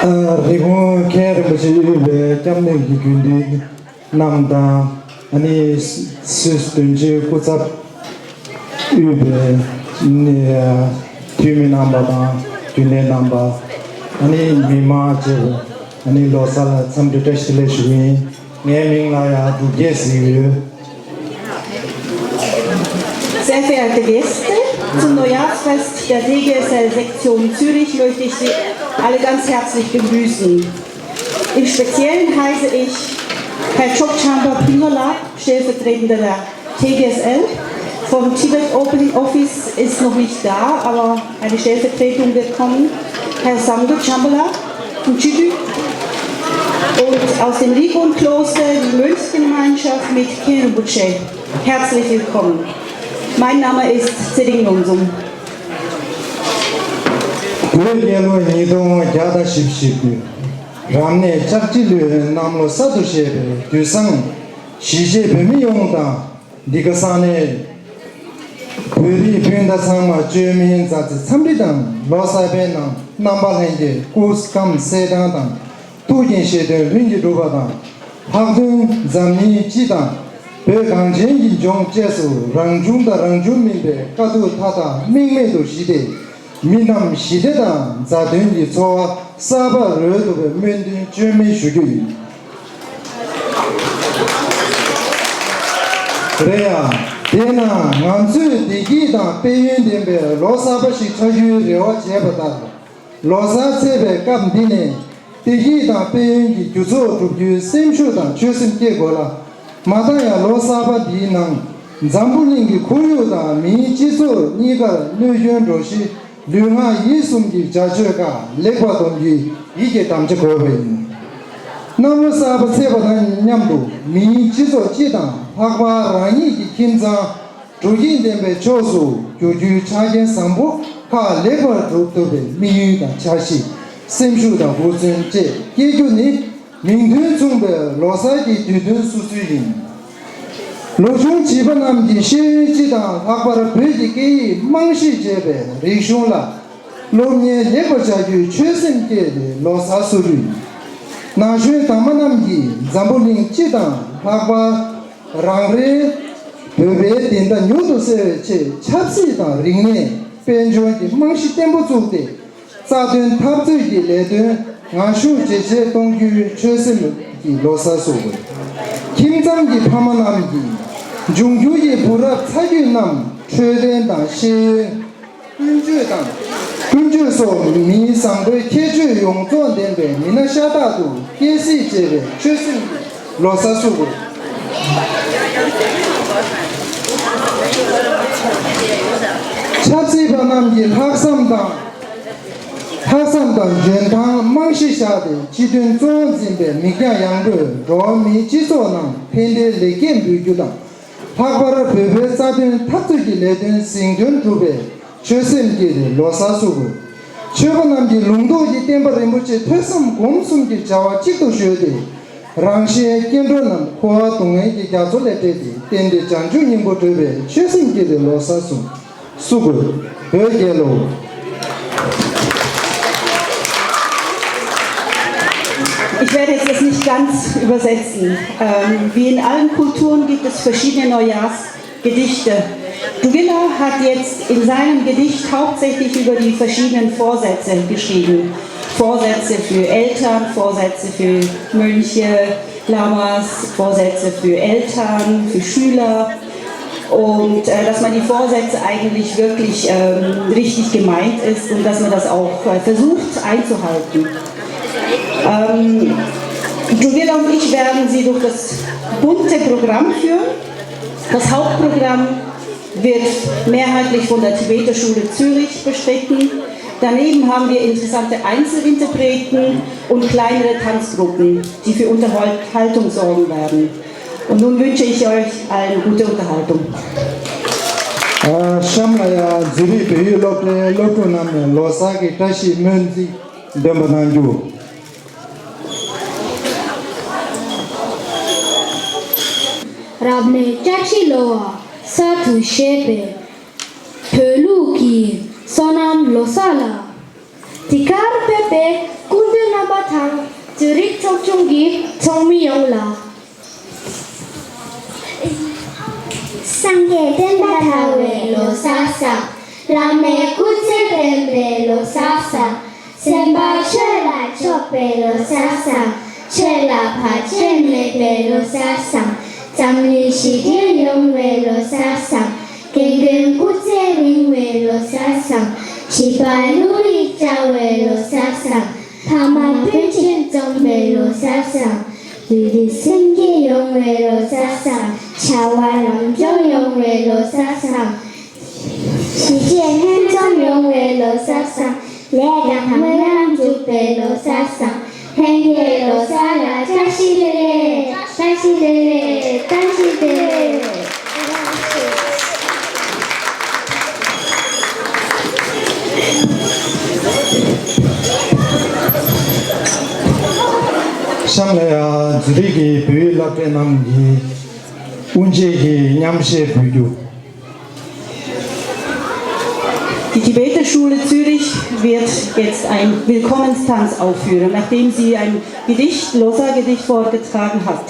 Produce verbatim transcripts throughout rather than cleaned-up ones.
རི་བོང་མཁན་རིན་པོ་ཆེ་དབུས་པའི་སྐྱབས་གནས་ཀྱི་དགེ་འདུན་རྣམས་དང་། ཨ་ནི་སུད་སི་དོན་གཅོད་སྐུ་ཚབ་དབུས་པའི་འཐུས་མི་རྣམ་པ་དང་རྒྱུན་ལས་རྣམ་པ། ཨ་ནི་མི་མང་བཅས་པ། ཨ་ནི་ལོ་གསར་ལ་འཚམས་འདྲི་བཀྲ་ཤིས་བདེ་ལེགས་ཞུ་གི་ཡིན། ངའི་མིང་ལ་ཡང་འབྲུག་རྒྱལ་ཟེར་གྱི་ཡོད། Sehr verehrte Gäste, zum Neujahrsfest der T G S L Sektion Zürich möchte ich Sie alle ganz herzlich begrüßen. Im Speziellen heiße ich Herr Chokchamba Pingala, stellvertretender der T G S L. Vom Tibet Open Office ist noch nicht da, aber eine Stellvertretung wird kommen. Herr Sangha Chambala von Chitü. Und aus dem Rigon-Kloster die Mönchsgemeinschaft mit Kinrubuche. Herzlich willkommen. Mein Name ist Tsering Lungzum. བོད་རྒྱལ་ལོ་ཉིས་སྟོང་བརྒྱ་དང་བཞི་བཅུ་ཞེ་དགུ། རབ་གནས་ལྕགས་བྱི་ལོའི་གནམ་ལོ་གསར་དུ་བཞད་པའི་དུས་བཟང་། གཞིས་བྱེས་བོད་མི་ཡོངས་དང་། འདི་ག་ས་ནས་བོད་རིགས་སྤུན་ཟླ་ཚང་མ་བཅོས་མིན་མཛའ་བརྩེ་འཚམས་འདྲི་དང་། ལོ་གསར་པའི་ནང་རྣམ་པ་ལྷན་རྒྱས་སྐུ་ཁམས་གསལ་ཐང་དང་། ཐུགས་ཀྱི་བཞེད་དོན་ལྷུན་གྱིས་འགྲུབ་པ་དང་། ལྷག་དོན་འཛམ་གླིང་སྤྱི་དང་བོད་གངས་ཅན་གྱི་ལྗོངས་བཅས་སུ་རང་བྱུང་དང་རང་བྱུང་མིན་པའི་དཀའ་སྡུག་མཐའ་དག་རྨེག་མེད་དུ་ཞི་སྟེ། མི་རྣམས་ཞི་བདེ་དང་མཛའ་མཐུན་གྱི་འཚོ་བ་གསར་པ་རོལ་ཐུབ་པའི་སྨོན་འདུན་བཅོས་མིན་ཞུ་རྒྱུ་ཡིན། རེད་ཡ། དེས་ན་ང་ཚོས་བདེ་སྐྱིད་དང་དཔལ་ཡོན་ལྡན་པའི་ལོ་གསར་པ་ཞིག་ཆགས་རྒྱུའི་རེ་བ་བྱས་པ་ལྟར། ལོ་གསར་ཚེས་པའི་སྐབས་འདི་ནས་བདེ་སྐྱིད་དང་དཔལ་ཡོན་གྱི་རྒྱུ་ཚོགས་སྒྲུབ་རྒྱུའི་སེམས་ཤུགས་དང་ཆོད་སེམས་བསྐྱེད་དགོས་ལ། མ་མཐའ་ཡང་ལོ་གསར་པ་འདིའི་ནང་འཛམ་བུ་གླིང་གི་ཁོར་ཡུག་དང་མིའི་སྤྱི་ཚོགས་གཉིས་ཀར་གནོད་སྐྱོན་འགྲོ་གཞི་ལུས་ངག་ཡིད་གསུམ་གྱི་བྱ་སྤྱོད་ཁག་ལེགས་པར་སྡོམ་རྒྱུའི་ཡིད་ཀྱི་དམ་བཅའ་བསྒོས་པ་ཡིན། གནམ་ལོ་གསར་པ་ཚེས་པ་དང་མཉམ་དུ་མིའི་སྤྱི་ཚོགས་སྤྱི་དང་ལྷག་པར་རང་ཉིད་ཀྱི་ཁྱིམ་ཚང་། དྲོ་སྐྱིད་ལྡན་པའི་ཕྱོགས་སུ་བསྒྱུར་རྒྱུའི་ཆ་རྐྱེན་བཟང་པོ་ཁག་ལེགས་པར་སྒྲུབ་ཐུབ་པའི་དམིགས་ཡུལ་དང་འཆར་གཞི། སེམས་ཤུགས་དང་འབད་བརྩོན་བཅས་བསྐྱེད་རྒྱུ་ནི་མིང་དོན་མཚུངས་པའི་ལོ་གསར་གྱི་དུས་སྟོན་སུ་ཚུལ་ཡིན། ལོ་ཆུང་བྱིས་པ་རྣམས་ཀྱི་ཤེས་ཡོན་སྤྱི་དང་ལྷག་པར་བོད་ཀྱི་སྐད་ཡིག་རྨང་གཞི་བྱས་པའི་རིག་གཞུང་ལ་སློབ་གཉེར་ལེགས་པར་བྱ་རྒྱུའི་ཆོད་སེམས་བསྐྱེད་དེ་ལོ་གསར་བསུ་རྒྱུ་ཡིན། ན་གཞོན་དར་མ་རྣམས་ཀྱིས་འཛམ་བུ་གླིང་སྤྱི་དང་ལྷག་པར། རང་རེའི་བོད་པའི་བདེན་མཐའ་མྱུར་དུ་གསལ་བའི་ཆེད་ཆབ་སྲིད་དང་རིག་གནས་དཔལ་འབྱོར་གྱི་རྨང་གཞི་བརྟན་པོ་བཙུགས་ཏེ། རྩ་དོན་འཐབ་རྩོད་ཀྱི་ལས་དོན་ངར་ཤུགས་ཇེ་ཆེར་གཏོང་རྒྱུའི་ཆོད་སེམས་ཀྱི་ལོ་གསར་བསུ་དགོས། ཁྱིམ་ཚང་གི་ཕ་མ་རྣམས་ཀྱིས་འབྱུང་འགྱུར་གྱི་བུ་རབས་ཚ་རྒྱུད་རྣམས་འཕྲོད་བསྟེན་དང་ཤེས་ཡོན། ཀུན་སྤྱོད་དང་། ཀུན་སྤྱོད་སོགས་མིའི་བཟང་པོའི་ཁྱད་ཆོས་ཡོངས་རྫོགས་ལྡན་པའི་མི་སྣ་ཤ་སྟག་ཏུ་སྐྱེད་སྲིད་བྱེད་པའི་ཆོད་སེམས་ཀྱི་ལོ་གསར་བསུ་དགོས། ཆབ་སྲིད་པ་རྣམས་ཀྱིས་ལྷག་བསམ་དང་། ལྷག་བསམ་དང་འཇོན་ཐང་རྨང་གཞི་བཞག་སྟེ་སྤྱི་དོན་གཙོ་བོར་འཛིན་པའི་མིག་རྒྱང་ཡངས་པོས་འགྲོ་བ་མིའི་སྤྱི་ཚོགས་ནང་ཕན་བདེའི་ལེགས་སྐྱེས་འབུལ་རྒྱུ་དང་། ལྷག་པར་བོད་པའི་རྩ་དོན་འཐབ་རྩོད་ཀྱི་ལས་དོན་གཟེངས་ཐོན་སྒྲུབ་པའི་ཆོད་སེམས་བསྐྱེད་དེ་ལོ་གསར་བསུ་དགོས། ཆོས་པ་རྣམས་ཀྱིས་ལུང་རྟོགས་ཀྱི་བསྟན་པ་རིན་པོ་ཆེ་ཐོས་བསམ་སྒོམ་གསུམ་གྱི་བྱ་བ་གཅིག་ཏུ་གཞོལ་ཏེ། རང་གཞན་སྐྱེ་འགྲོ་རྣམས་འཁོར་བ་སྡུག་བསྔལ་གྱི་རྒྱ་མཚོ་ལས་བསྒྲལ་ཏེ་གཏན་བདེ་བྱང་ཆུབ་སྙིང་པོར་བགྲོད་པའི་ཆོད་སེམས་བསྐྱེད་དེ་ལོ་གསར་བསུ་བསུ་དགོས། བོད་རྒྱལ་ལོ། Ich werde jetzt das nicht ganz übersetzen. Ähm, wie in allen Kulturen gibt es verschiedene Neujahrsgedichte. Dugila hat jetzt in seinem Gedicht hauptsächlich über die verschiedenen Vorsätze geschrieben. Vorsätze für Eltern, Vorsätze für Mönche, Lamas, Vorsätze für Eltern, für Schüler. Und äh, dass man die Vorsätze eigentlich wirklich ähm, richtig gemeint ist und dass man das auch äh, versucht einzuhalten. Ähm, Julieta und ich werden Sie durch das bunte Programm führen. Das Hauptprogramm wird mehrheitlich von der Tibeter Schule Zürich bestritten. Daneben haben wir interessante Einzelinterpreten und kleinere Tanzgruppen, die für Unterhaltung sorgen werden. Und nun wünsche ich euch allen gute Unterhaltung. ཨ། གཤམ་ལ་ཡང་ཛུ་རིག་བོད་ཡིག་སློབ་གྲྭའི་སློབ་ཕྲུག་རྣམས་ནས་ལོ་གསར་གྱི་བཀྲ་ཤིས་སྨོན་ཚིག་འདོན་པ་གནང་རྒྱུ། རབ་གནས་ལྕགས་བྱི་ལོ་བ་གསར་དུ་བཞད་པའི་བོད་ལུགས་ཀྱི་སོ་ནམ་ལོ་གསར་ལ། འདི་གར་ཕེབས་པའི་སྐུ་མདུན་རྣམ་པ་ ཛུ་རིག་ཚོགས་ཆུང་གི་ཚོགས་མི་ཡོངས་ལ། སངས་རྒྱས་བསྟན་པ་དར་བའི་ལོ་གསར་བཟང་། བླ་མའི་སྐུ་ཚེ་བརྟན་པའི་ལོ་གསར་བཟང་། སེམས་པ་ཆོས་ལ་ཕྱོགས་པའི་ལོ་གསར་བཟང་། ཆོས་ལ་བར་ཆད་མེད་པའི་ལོ་གསར་བཟང་། འཛམ་གླིང་ཞི་བདེ་ཡོང་བའི་ལོ་གསར་བཟང་། རྒན་རྒོན་སྐུ་ཚེ་རིང་བའི་ལོ་གསར་བཟང་། བྱིས་པ་བློ་རིག་འཇགས་པའི་ལོ་གསར་བཟང་། ཕ་མ་སྤུན་མཆེད་འཛོམས་པའི་ལོ་གསར་བཟང་། ལུས་འདི་སེམས་བསྐྱེད་ཡོང་བའི་ལོ་གསར་བཟང་། བྱ་བ་ལམ་འགྲོ་ཡོང་བའི་ལོ་གསར་བཟང་། གཞིས་བྱེས་ལྷན་འཛོམས་ཡོང་བའི་ལོ་གསར་བཟང་། ལས་དང་སྨོན་ལམ་འགྲུབ་པའི་ལོ་གསར་བཟང་། ལྷན་རྒྱས་ལོ་གསར་ལ་བཀྲ་ཤིས་བདེ་ལེགས། བཀྲ་ཤིས་བདེ་ལེགས། བཀྲ་ཤིས་བདེ་ལེགས། གཤམ་ལ་ཡང་ཛུ་རིག་གི་བོད་ཡིག་སློབ་གྲྭའི་རྣམས་ཀྱིས་དབུ་འབྱེད་ཀྱི་མཉམ་གཞས་འབུལ་རྒྱུ། Die Tibeter-Schule Zürich wird jetzt einen Willkommenstanz aufführen, nachdem sie ein Gedicht, Losar-Gedicht vorgetragen hat.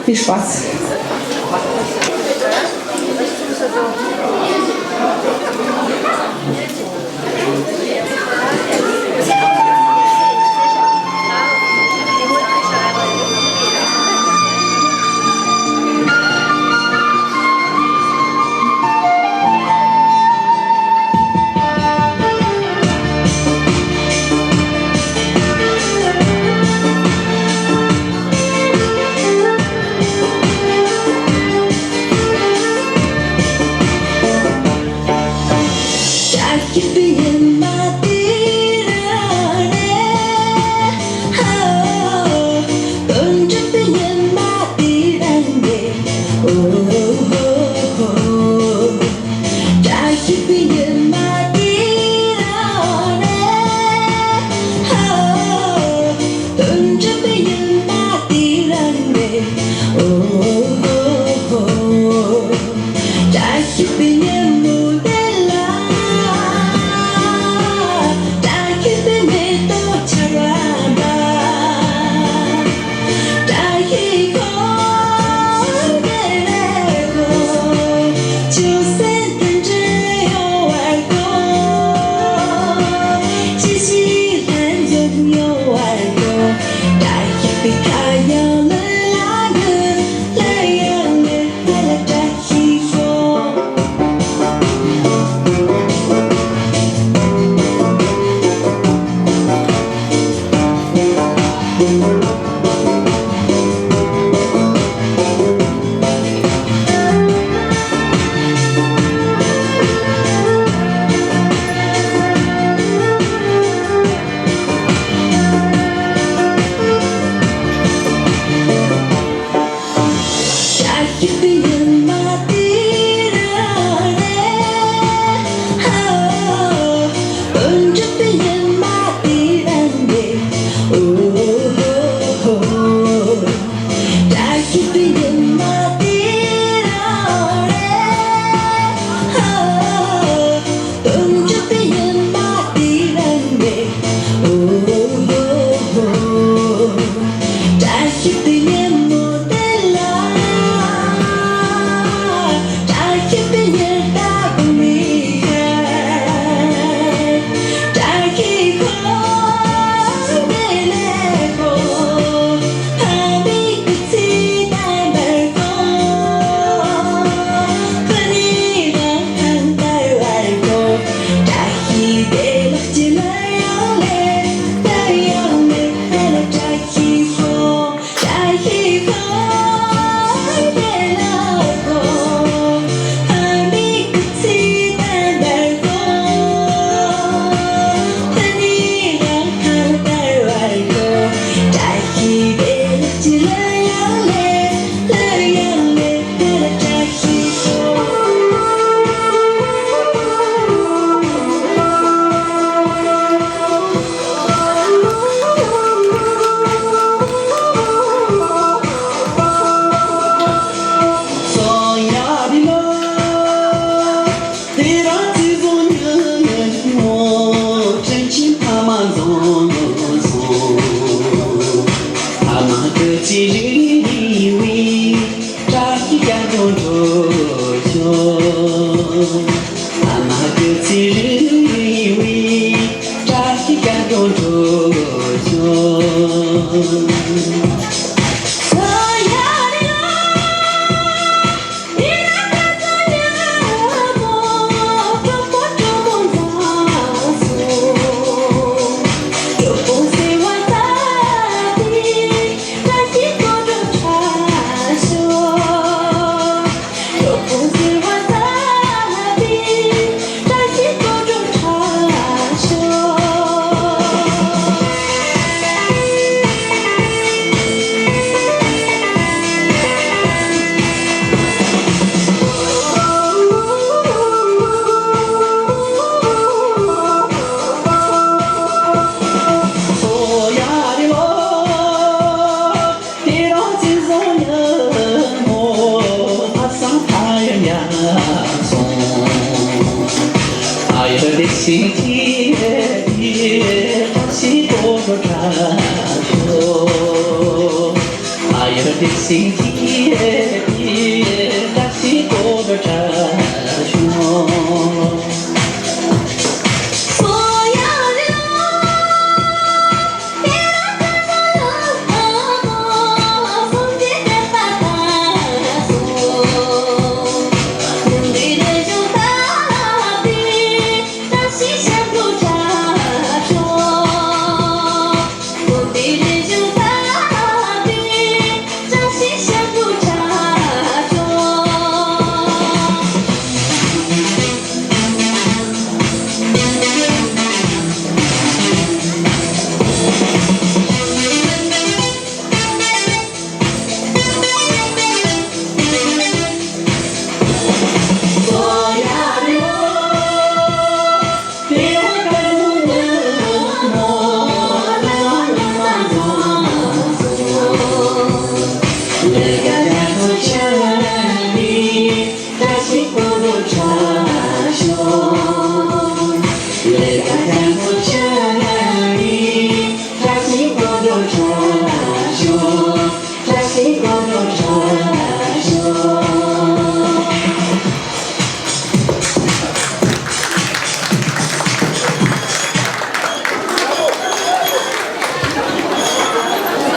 Viel Spaß!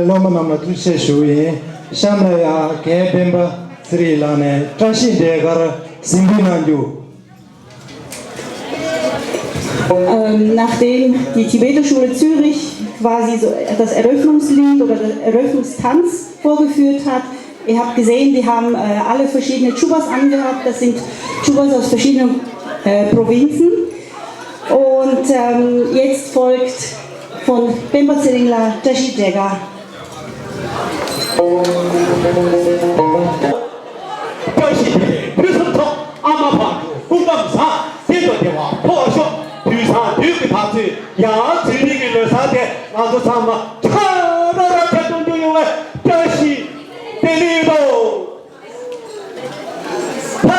སློབ་མ་རྣམས་ལ་ཐུགས་རྗེ་ཆེ་ཞུ་ཡིན། གཤམ་ལ་ཡང་རྒན་སྤེན་པ་ཚེ་རིང་ལགས་ནས་བཀྲ་ཤིས་ཟློས་གར་གཟིགས་འབུལ་གནང་རྒྱུ། Ähm, nachdem die Tibeter Schule Zürich quasi so das Eröffnungslied oder den Eröffnungstanz vorgeführt hat, ihr habt gesehen, die haben äh, alle verschiedene Chubas angehabt. Das sind Chubas aus verschiedenen äh, Provinzen. Und ähm, jetzt folgt von Pemba Tsiringla Tashi Dega. བཀྲ་ཤིས་བདེ་ལེགས་ཕུན་སུམ་ཚོགས། ཨ་མ་བག་དྲོ་སྐུ་ཁམས་བཟང་། བདེ་དང་བདེ་བ་འཕེལ་བར་ཤོག་དུས་སང་དུས་ཀྱི་བར་ཚོད་ཡང་ཚེ་རིང་གི་ལོ་གསར་དེ་ང་ཚོ་ཚང་མ་ཁྲ་ར་ར་ཁྲ་ཐུང་ཐུང་ཡོང་བའི་བཀྲ་ཤིས་བདེ་ལེགས་དང་། ཕ་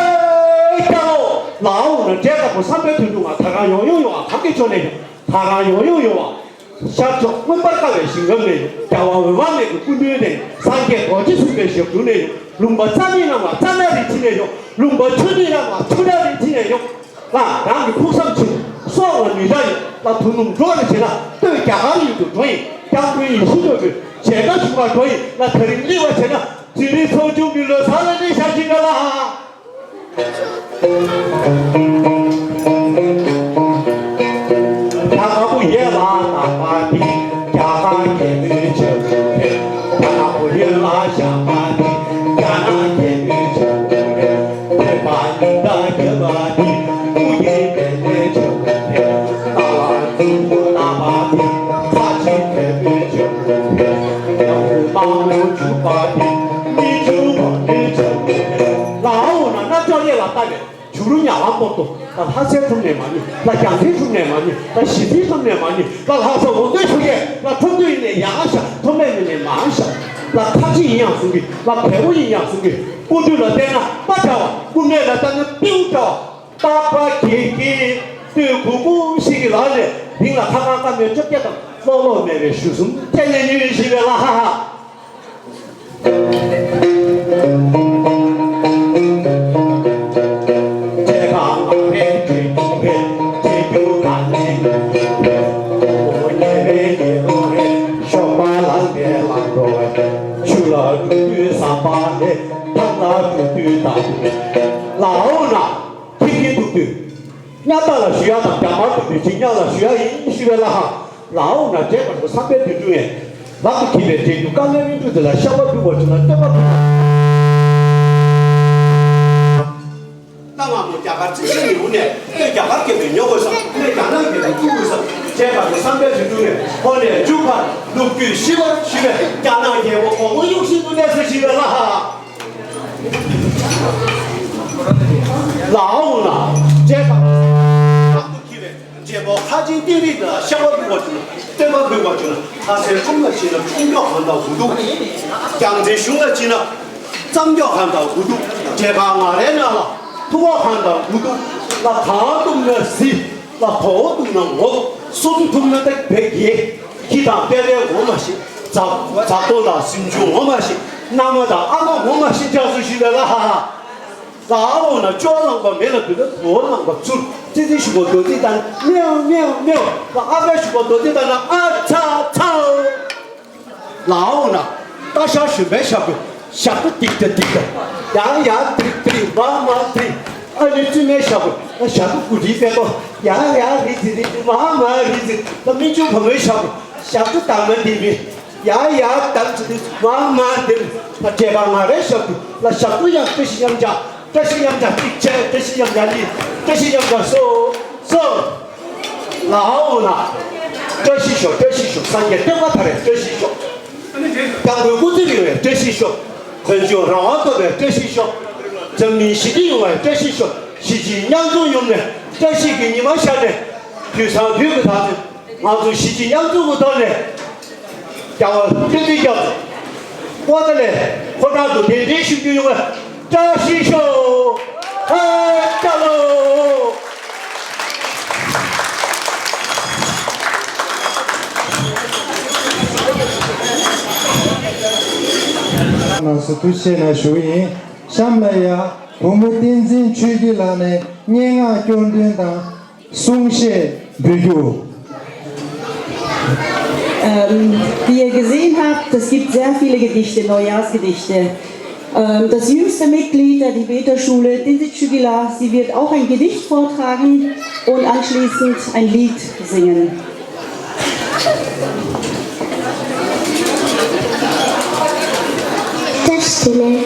སྐྱ་ལོ་ལའོ་ན་འདྲེ་དཀར་པོ་བསམ་པའི་དོན་དུ་ང་ད་གང་ཡོང་ཡོང་ཡོང་བ་གང་གི་ཕྱོགས་ནས་ཡོང་ད་གང་ཡོང་ཡོང་ཡོང་བ། ཤར་ཕྱོགས་མངོན་པར་དཀར་བའི་ཞིང་ཁམས་ནས་ཡོང་། རྒྱལ་བ་འོད་དཔག་མེད་ཀྱི་སྐུ་མདུན་ནས། སངས་རྒྱས་རྡོ་རྗེ་འཛིན་པའི་ཞབས་དྲུང་ནས་ཡོང་། ལུང་པ་རྩ་མེད་རྣམས་ལ་རྩ་ནག་རིན་ཆེན་ནས་ཡོང་། ལུང་པ་ཆུ་མིག་རྣམས་ལ་ཆུ་ནག་རིན་ཆེན་ནས་ཡོང་། ང་རང་གི་ཕུགས་བསམ་ཆེན་པོ་སྲོག་ལ་མི་འདྲ་ཡིན་ལ། དོ་སྣང་འགྲོ་རེ་བྱེད་ན་སྟོད་རྒྱ་གར་ཡུལ་དུ་འགྲོ་ཡིན། སྐྱབས་མགོན་ཡིད་བཞིན་ནོར་བུའི་མཇལ་ཁ་ཞུ་བར་འགྲོ་ཡིན་ལ། ད་རིང་སླེབས་པ་བྱས་ན་ཚེ་རིང་ཚོགས་ཆུང་གི་ལོ་གསར་ལ་ནི་ཞབས་ཕྱི་འདྲ་ལ། ད་ཁ་བུ་ཡེ་ལ་ན་པ་ཏི། རྒྱ་གར་རྒྱལ་པོའི་ཆབ་བྲོ་རེད། ད་ཁ་བུ་ཡེ་ལ་ཞ་པ་ཏི། རྒྱ་ནག་རྒྱལ་པོའི་ཆབ་བྲོ་རེད། བོད་པ་ཉི་ཟླ་རྒྱལ་བ་ཏི། སྐུ་རྒྱལ་བེ་ལེ་ཆབ་བྲོ་རེད། ཏཱ་ལ་ཐུ་བོ་ཏཱ་པ་ཏི། ཚ་ཆེན་བོད་པའི་ཆབ་བྲོ་རེད། ཡང་བོད་དམག་མོ་ཆུ་པ་ཏི། མི་ཆུ་མང་པོའི་ཆབ་བྲོ་རེད། ལའོ་ན་ན་ཅོ་ལེ་ལ་ལྟ་བའི། བྱུ་རུ་ཉ་ལམ་སྤོར་ཏོ། ད་ལྷ་སའི་ཁྲོམ་ནས་མ་ཉོས། ད་ཞི་ཐིའི་ཁྲོམ་ནས་མ་ཉོས། ད་ཞི་ཐིའི་ཁྲོམ་ནས་མ་ཉོས། ད་ལྷ་ས་འོ་དོད་ཆུ་རྐྱལ་ལ་ཁྲོམ་དུ་ཡིན་ནས་ཡག་ཤ། ཁྲོམ་མེད་ཡིན་ནས་མང་ཤ། ལ་ཁ་ཆེ་ཡིན་ཡང་གསུང་གི། ལ་བལ་པོ་ཡིན་ཡང་གསུང་གི། སྐུ་མདུན་ལ་བལྟས་ན་དཔའ་འདྲ་བ། སྐུ་སྨད་ལ་བལྟས་ན་སྤྲེའུ་འདྲ་བ། སྟག་པ་གེ་གེ་སྟོད་གུ་གུ་ཞིག་གི་ལག་ནས་རིང་ལ་ཁ་ཁང་ཀ་མེད་བཅོ་བརྒྱད་དང་ལོག་ལོག་མེད་པའི་གཞུ་གསུམ་སྤྲད་ནས་ཉོས་ཡོད་ཞིག་རེད་ལ། ཧ་ཧ། ལ་འགྲོ་དུས་ཟམ་པ་ནས་ཐང་ལ་འགྲོ་དུས་དང་། ལའོ་ན་ཁྱི་ཁྱི་འདུག་དུས། གཉའ་ད་ལ་ཞུ་ཡ་དང་རྒྱ་དམར་དུ་འདུས་ཅིག་གཉའ་ལ་ཞུ་ཡ་ཡིན་ཞུ་བའི་ལ་ཧ། ལའོ་ན་བྲེག་པར་དུ་བསམ་པའི་དུས་འགྲུལ་ངས། ལག་ཏུ་གྱིས་པའི་འབྲས་རྒྱུ་དཀའ་ངལ་མི་འགྲུལ་དེ་ལ་ཤ་བ་འདུ་བར་བྱུང་ན་སྟོན་པ་འདུ། གནའ་སྔ་མོ་རྒྱ་གར་རྩིས་ཆེན་ཉིན་མོ་ནས་སྟོད་རྒྱ་གར་རྒྱལ་པོས་ཉོ་དགོས་སམ་སྟོད་རྒྱ་ནག་རྒྱལ་པོས་བཙུགས་དགོས་སམ་བྱས་པ་དང་བསམ་པའི་རིགས་དྲུག་ནས་ཁོ་ནས་མཇུག་བར་ལུག་རྒྱུད་ཤི་བར་ཞུ་བས་རྒྱ་ནག་རྒྱལ་པོ་གོང་མ་ཡོང་ཤིན་ཏུ་གནས་སུ་ཞི་བའི་ལྷ། ལའོ་ན་བྱས་པ་དང་བསམ་པའི་རིགས་དྲུག་ནས། རྗེ་བོ་ཁ་ཆེན་ཏིང་རི་ལ་ཤ་བ་འབུལ་བར་བྱུང་ན་སྟོན་པ་འབུལ་བར་བྱུང་ན་ལྷ་སའི་ཁྲོམ་ལ་ཕྱིན་ན་ཁྲོམ་སྐྱོག་གང་དང་དགུ་ཐུག་རྒྱང་མཚོའི་གཞུང་ལ་ཕྱིན་ན་རྩམ་སྐྱོག་གང་དང་དགུ་ཐུག་འབྲས་སྤང་ང་རའི་ནང་ལ་ཐུག་པ་གང་དང་དགུ་ཐུག་ལ་གང་འདུག་ན་གཟི་ལ་གོ་འདུག་ན་ངོ་གསུམ་ཐུག་ན་ཏེག་བེག་ཡེ་ཁྱི་དང་དཔལ་ལྡན་ངོ་མ་ཤེས་ཛག་ཛག་ཏོ་དང་སིམ་ཆུང་ངོ་མ་ཤེས་མནའ་མ་དང་ཨ་མ་ངོ་མ་ཤེས་འཇགས་སུ་ཞུས་པའི་ལ་ཧ་ཧ། ལ་ཨ་འོ་ན་ཅོ་ལངས་པ་མེ་ལ་བུད་ན་དོ་ལངས་པ་ཚུར་ཙི་ཙི་ཞུ་གོ་རྡོ་ཙི་ལྟ་ན་མེའོ་མེའོ་མེའོ་ལ་ཨ་ཕའི་ཞུ་གོ་རྡོ་ཙི་ལྟ་ན་ཨ་ཚ་ཚའོ། ལ་ཨ་འོ་ན་ཏ་ཤ་ཞུམ་པའི་ཞབས་ཀྱུ་ཞབས་ཀྱུ་ཏིག་ཏ་ཏིག་ཏ་ཡང་ཡང་ཏིག་ཏིག་མ་མ་ཏིག་ཨ་ནི་བཙུན་མའི་ཞབས་ཀྱུ་ཞབས་ཀྱུ་ཀུ་རིའི་པད་ཏོ་ཡང་ཡང་རི་ཙི་རི་ཙི་མ་མ་རི་ཙི་ལ་སྨིན་ཆུང་བུ་མོའི་ཞབས་ཀྱུ་ཞབས་ཀྱུ་དང་མ་ཏིག་མི། ཡ་ཡ་དམ་ཚིག་མ་མ་འདེམས། ད་བྱས་པ་ང་རའི་ཞབས་ཏུ་ལ་ཞབས་ཏུ་ཡང་བཀྲ་ཤིས་ཡང་བྱ། བཀྲ་ཤིས་ཡང་བྱ་གཅིག་བྱས། བཀྲ་ཤིས་ཡང་བྱ་གཉིས། བཀྲ་ཤིས་ཡང་བྱ་སོ་སོ། ལ་ཨ་འོ་ན། བཀྲ་ཤིས་ཤོག་བཀྲ་ཤིས་ཤོག་སངས་རྒྱས་སྟོན་པ་མཐའ་ཡས་བཀྲ་ཤིས་ཤོག་སྐྱབས་མགོན་སྐུ་ཚེ་རིང་བའི་བཀྲ་ཤིས་ཤོག་དཀོན་མཆོག་རང་དབང་ཐོབ་པའི་བཀྲ་ཤིས་ཤོག་འཛམ་གླིང་ཞི་བདེ་ཡོང་བའི་བཀྲ་ཤིས་ཤོག་གཞིས་བྱེས་མཉམ་འཛོམས་ཡོང་ནས་བཀྲ་ཤིས་ཀྱི་ཉི་མ་ཤར་ནས་དུས་བཟང་དུས་ཀྱི་ཐག་ཚོད། ང་ཚོ་གཞིས་བྱེས་མཉམ་འཛོམས་ཀྱི་ཐོག་ནས་རྒྱལ་བ་སྟོན་པའི་སྐྱབས་སུ་ཨོ་ཏ་ལས་ཕོ་བྲང་དུ་གདན་འདྲེན་ཞུ་རྒྱུ་ཡོང་བའི་བཀྲ་ཤིས་ཤོག་ཨ་ཅག་ལོ། ལགས་སོ། ཐུགས་རྗེ་ཆེ་གནང་ཞུ་གི་ཡིན། གཤམ་ལ་ཡ་བུ་མོ་བསྟན་འཛིན་ཆོས་སྐྱིད་ལགས་ནས་སྙན་ངག་སྐྱོར་འདོན་དང་། གསུང་བཤད་འབུལ་རྒྱུ། Ähm, wie ihr gesehen habt, es gibt sehr viele Gedichte, Neujahrsgedichte. Ähm, das jüngste Mitglied der Tibeter-Schule, Tenzin Chökyi-la, sie wird auch ein Gedicht vortragen und anschließend ein Lied singen. བཀྲ་ཤིས་བདེ་ལེགས།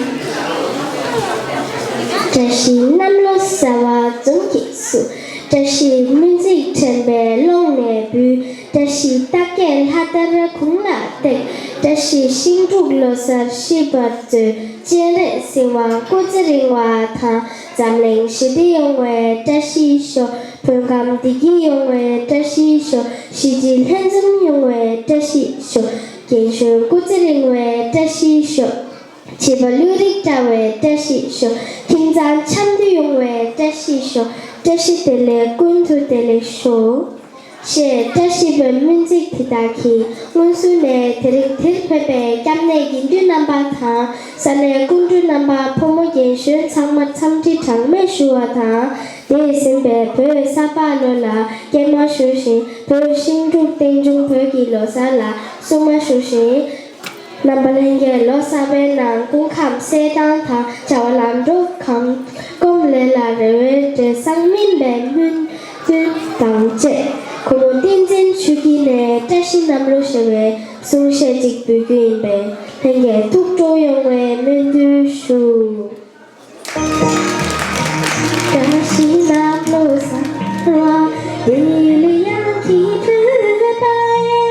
བཀྲ་ཤིས་གནམ་ལོ་གསར་བ་འཛུམ་གྱིས་བསུ། བཀྲ་ཤིས་སྨོན་ཚིག་དྲན་པའི་ཀློང་ནས་འབུལ། བཀྲ་ཤིས་རྟགས་བརྒྱད་ལྷ་དར་དགུང་ལ་བཏེགས། བཀྲ་ཤིས་ཤིང་འབྲུག་ལོ་གསར་ཤེས་པར་མཛོད། སྤྱན་རས་གཟིགས་དབང་སྐུ་ཚེ་རིང་བ་དང་། འཛམ་གླིང་ཞི་བདེ་ཡོང་བའི་བཀྲ་ཤིས་ཤོག་བོད་ཁམས་བདེ་སྐྱིད་ཡོང་བའི་བཀྲ་ཤིས་ཤོག་གཞིས་བྱེས་ལྷན་འཛོམས་ཡོང་བའི་བཀྲ་ཤིས་ཤོག་རྒན་གཞོན་སྐུ་ཚེ་རིང་བའི་བཀྲ་ཤིས་ཤོག་བྱིས་པ་བློ་རིག་བཀྲ་བའི་བཀྲ་ཤིས་ཤོག་ཁྱིམ་ཚང་འཆམ་མཐུན་ཡོང་བའི་བཀྲ་ཤིས་ཤོག་བཀྲ་ཤིས་བདེ་ལེགས། ཀུན་ཏུ་བདེ་ལེགས་ཤོག་ཞེས་བཀྲ་ཤིས་པའི་སྨོན་ཚིག་དེ་དག་གིས་སྔོན་ཚུད་ནས་དེ་རིང་འདིར་ཕེབས་པའི་སྐྱབས་གནས་དགེ་འདུན་རྣམ་པ་དང་ས་གནས་སྐུ་མགྲོན་རྣམ་པ་ཕོ་མོ་རྒན་གཞོན་ཚང་མར་འཚམས་འདྲི་གྲངས་མེད་ཞུ་བ་དང་། འདིར་གཟིམས་པའི་བོད་ས་ཕག་ལོ་ལ་སྐྱེལ་མ་ཞུ་ཞིང་བོད་ཤིང་འབྲུག་སྟེང་འབྱུང་བོད་ཀྱི་ལོ་གསར་ལ་བསུ་མ་ཞུ་ཞིང་། རྣམ་པ་ལྷན་རྒྱས་ལོ་གསར་པའི་ནང་སྐུ་ཁམས་གསལ་ཐང་དང་བྱ་བ་ལམ་འགྲོ་གང་སྐོང་ལས་ལ་རེ་བའི་འབྲས་བཟང་སྨིན་པའི་སྨོན་འདུན་དང་བཅས་གུང་མོ་བསྟན་འཛིན་ཆོས་སྐྱིད་ནས་བཀྲ་ཤིས་གནམ་ལོ་ཞེས་པའི་གསུང་བཤད་ཅིག་འབུལ་རྒྱུ་ཡིན་པས་ལྷན་རྒྱས་ཐུགས་སྤྲོ་ཡོང་བའི་སྨོན་འདུན་ཞུ། བཀྲ་ཤིས་གནམ་ལོ་གསར་བ། བདེ་ལེགས་ཡང་གི་བོད་པ་ཡེ།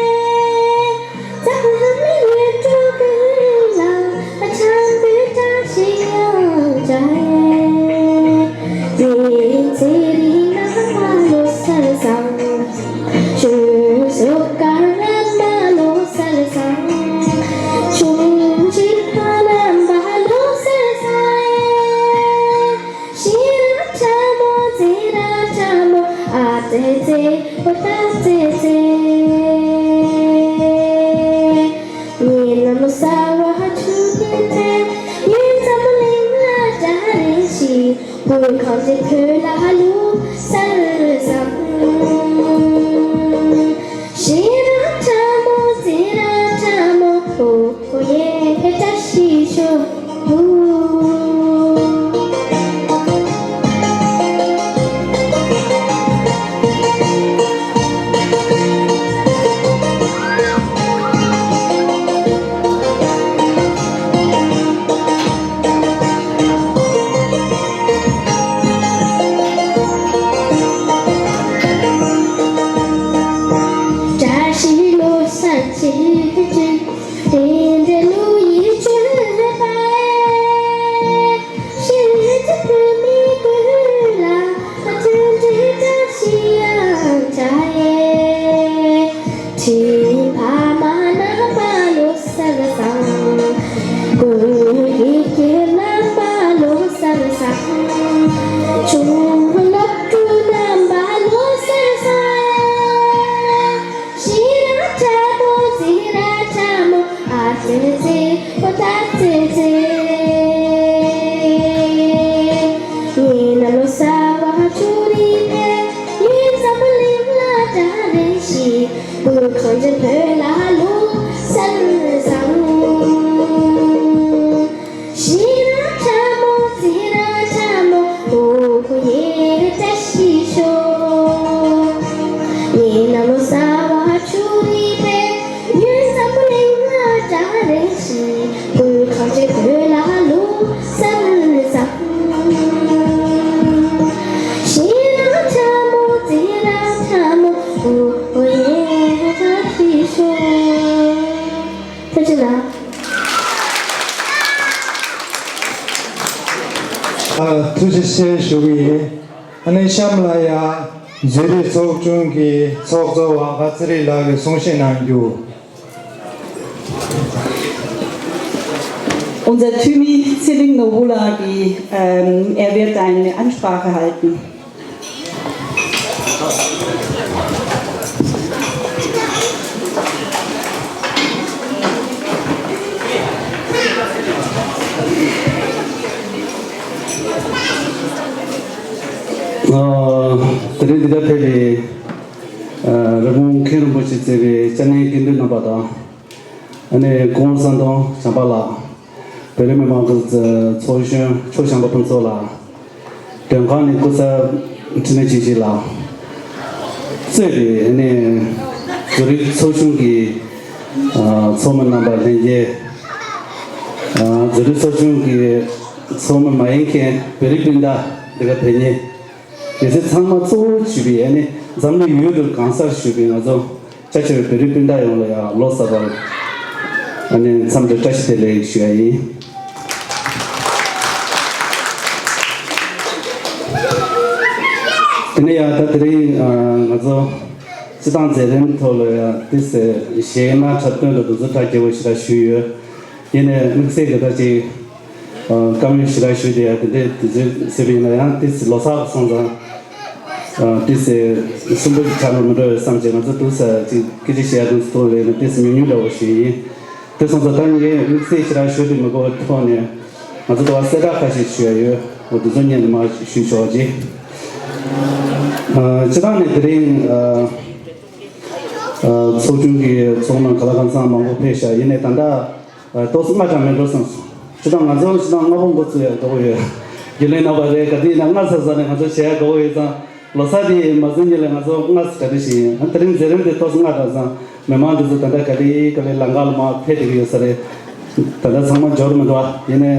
འཛམ་གླིང་ཡུལ་གྲུ་ཀུན་ལ་འཆམ་མཐུན་བཀྲ་ཤིས་ཡང་འཇའ་ཡེ། བདེན་ཚེ་རིང་རྣམ་པ་ལོ་གསར་བཟང་། ཆོས་སོགས་དཀར་རྣམ་པ་ལོ་གསར་བཟང་། ཆུང་ཆེ་ཕ་རྣམ་པ་ལོ་གསར་བཟང་། ཤེས་རབ་ཕྲ་མོ་ཚེ་རབས་ཕྲ་མོ་ཨ་ཙེ་ཙེ་ཨོ་ཏ་ཙེ་ཙེ། ཉིན་མོ་གསར་བ་ཆུ་དེ་ཚེ་ཡུལ་འཛམ་གླིང་ལ་སྒྲ་རེ་ཞིག་བོད་ཁམས་ཀྱི་བོད་ལ་ལོ་གསར་བཟང་། ཤེས་རབ་ཕྲ་མོ་ཚེ་རབས་ཕྲ་མོ་ཨོ་ཨོ་ཡེ་ཧེ་བཀྲ་ཤིས་ ཐུགས་རྗེ་ཆེ་ཞུ་གི་ཡིན། ཨ་ནི་གཤམ་ལ་ཡང་འཛུལ་རིགས་ཚོགས་ཆུང་གི་ཚོགས་གཙོ་ཝང་ཁ་ཚེ་རིང་ལགས་ཀྱིས་གསུང་བཤད་གནང་རྒྱུ། Unser Thymi Ziling Nobula, die, ähm, er wird eine Ansprache halten. ཨ། དེ་རིང་འདི་གར་ཕེབས་པའི་ཨ་རི་བོང་མཁན་རིན་པོ་ཆེ་གཙོས་པའི་སྐྱབས་གནས་དགེ་འདུན་རྣམ་པ་དང་། ཨ་ནི་སྐུ་ངོ་ཟམ་གདོང་བྱམས་པ་ལགས། བོད་རིགས་མི་མང་གི་ཚོགས་གཞོན་ཕྱོགས་བཞི་པ་ཕུན་ཚོགས་ལགས། མགྲོན་ཁང་ནས་སྐུ་ཚབ་འཕྲིན་ལས་ཆོས་སྐྱིད་ལགས་གཙོས་པའི་ཨ་ནི་འཛུལ་རིགས་ཚོགས་ཆུང་གི་ཨ་ཚོགས་མི་རྣམ་པ་ལྷན་རྒྱས། ཨ་འཛུལ་རིགས་ཚོགས་ཆུང་གི་ཚོགས་མི་མ་ཡིན་མཁན་བོད་རིགས་སྤུན་ཟླ་འདི་ག་ཕེབས་མཁན། དེ་ཚོ་ཚང་མ་གཙོ་བོ་བྱས་པའི་ཨ་ནི་འཛམ་གླིང་ཡུལ་དུ་གང་སར་བཞུགས་པའི་ང་ཚོ་རྒྱ་ཆེ་བའི་བོད་རིགས་སྤུན་ཟླ་ཡོངས་ལ་ཡང་ལོ་གསར་པར་ཨ་ནི་འཚམས་འདྲི་བཀྲ་ཤིས་བདེ་ལེགས་ཞུ་ཡ་ཡིན། དེ་ནས་ཡང་ད་དེ་རིང་ཨ་ང་ཚོ་སྤྱི་བཏང་མཛད་རིམ་ཐོག་ལ་ཡང་ཏོག་ཙམ་གཞས་སྣ་འཁྲབ་སྟོན་ལ་དུས་ཚོད་ཐག་བཅད་པ་ཞེ་དྲག་ཞུས་ཡོད། ཡིན་ནའི་དམིགས་བསལ་གྱི་ད་ཅིག་ཨ་བཀའ་མོལ་ཞེ་དྲག་ཞུས་ཏེ་ཡང་དེ་འདྲའི་དུས་ཚོད་ཟེར་བ་ཡིན་ན་ཡང་ཏོག་ཙམ་ལོ་གསར་སོང་ཙང་། ཨ་ཏོག་ཙམ་སུན་པོ་ཆགས་ན་མི་འགྲོ་བསམ་བྱས་ང་ཚོ་ཏོག་ཙམ་ཅིག་སྐད་ཆ་བཤད་ཡ་དུས་ཚོད་ཐོག་ལ་ཡིན་ན་ཏོག་ཙམ་ཉུང་ཉུང་འདྲ་བོ་ཞིག་ཡིན། དེ་སོང་ཙང་ད་ངས་དམིགས་བསལ་ཞེ་དྲག་ཞུ་དུས་མི་དགོས་པའི་ཐོག་ནས་ང་ཚོ་དུ་བ་གསལ་བསྒྲགས་ཁ་ཤས་ཞུ་ཡ་ཡོད། འོ་དེ་ཚོ་སྔོན་ནས་མར་ཞུས་ཆོག་ཅིག་ཨ་སྤྱི་བཏང་ནས་དེ་རིང་ཨ་ཨ་ཚོགས་ཆུང་གི་ཚོགས་མི་ག་ལ་གང་འཚམ་མང་པོ་ཕེབས་ཤག་ཡིན་ནའི་ད་ལྟ་ཨ་ཏོག་ཙམ་སྔ་དྲགས་མེད་འགྲོ་བསམ་སོང་། སྤྱི་བཏང་ང་ཚོ་སྤྱི་བཏང་སྔ་པོ་འགོ་བཙུགས་ཡ་འགྲོ་གི་ཡོད། རྒྱུན་ལས་རྣམ་པ་རེད། ག་དུས་ཡིན་ན་སྔ་ས་ས་ནས་ང་ཚོ་བྱེད་ཡ་འགྲོ་གི་ཡོད་ཙང་། ལོ་གསར་དེ་མ་ཟིན་ཉིན་ལ་ང་ཚོ་སྔ་ས་གྲ་སྒྲིག་བྱེད་ཡིན། ཨ་དེ་རིང་མཛད་རིམ་དེ་ཏོག་ཙམ་སྔ་དྲགས་ཙང་མི་མང་དེ་ཚོ་ད་ལྟ་ག་ལེ་ག་ལེ་ལམ་ཁ་ལ་མར་ཕེབས་བསྡད་ཀྱི་ཡོད་ས་རེད། ད་ལྟ་ཚང་མ་འབྱོར་མི་འདུག་ཨ། ཡིན་ནའི་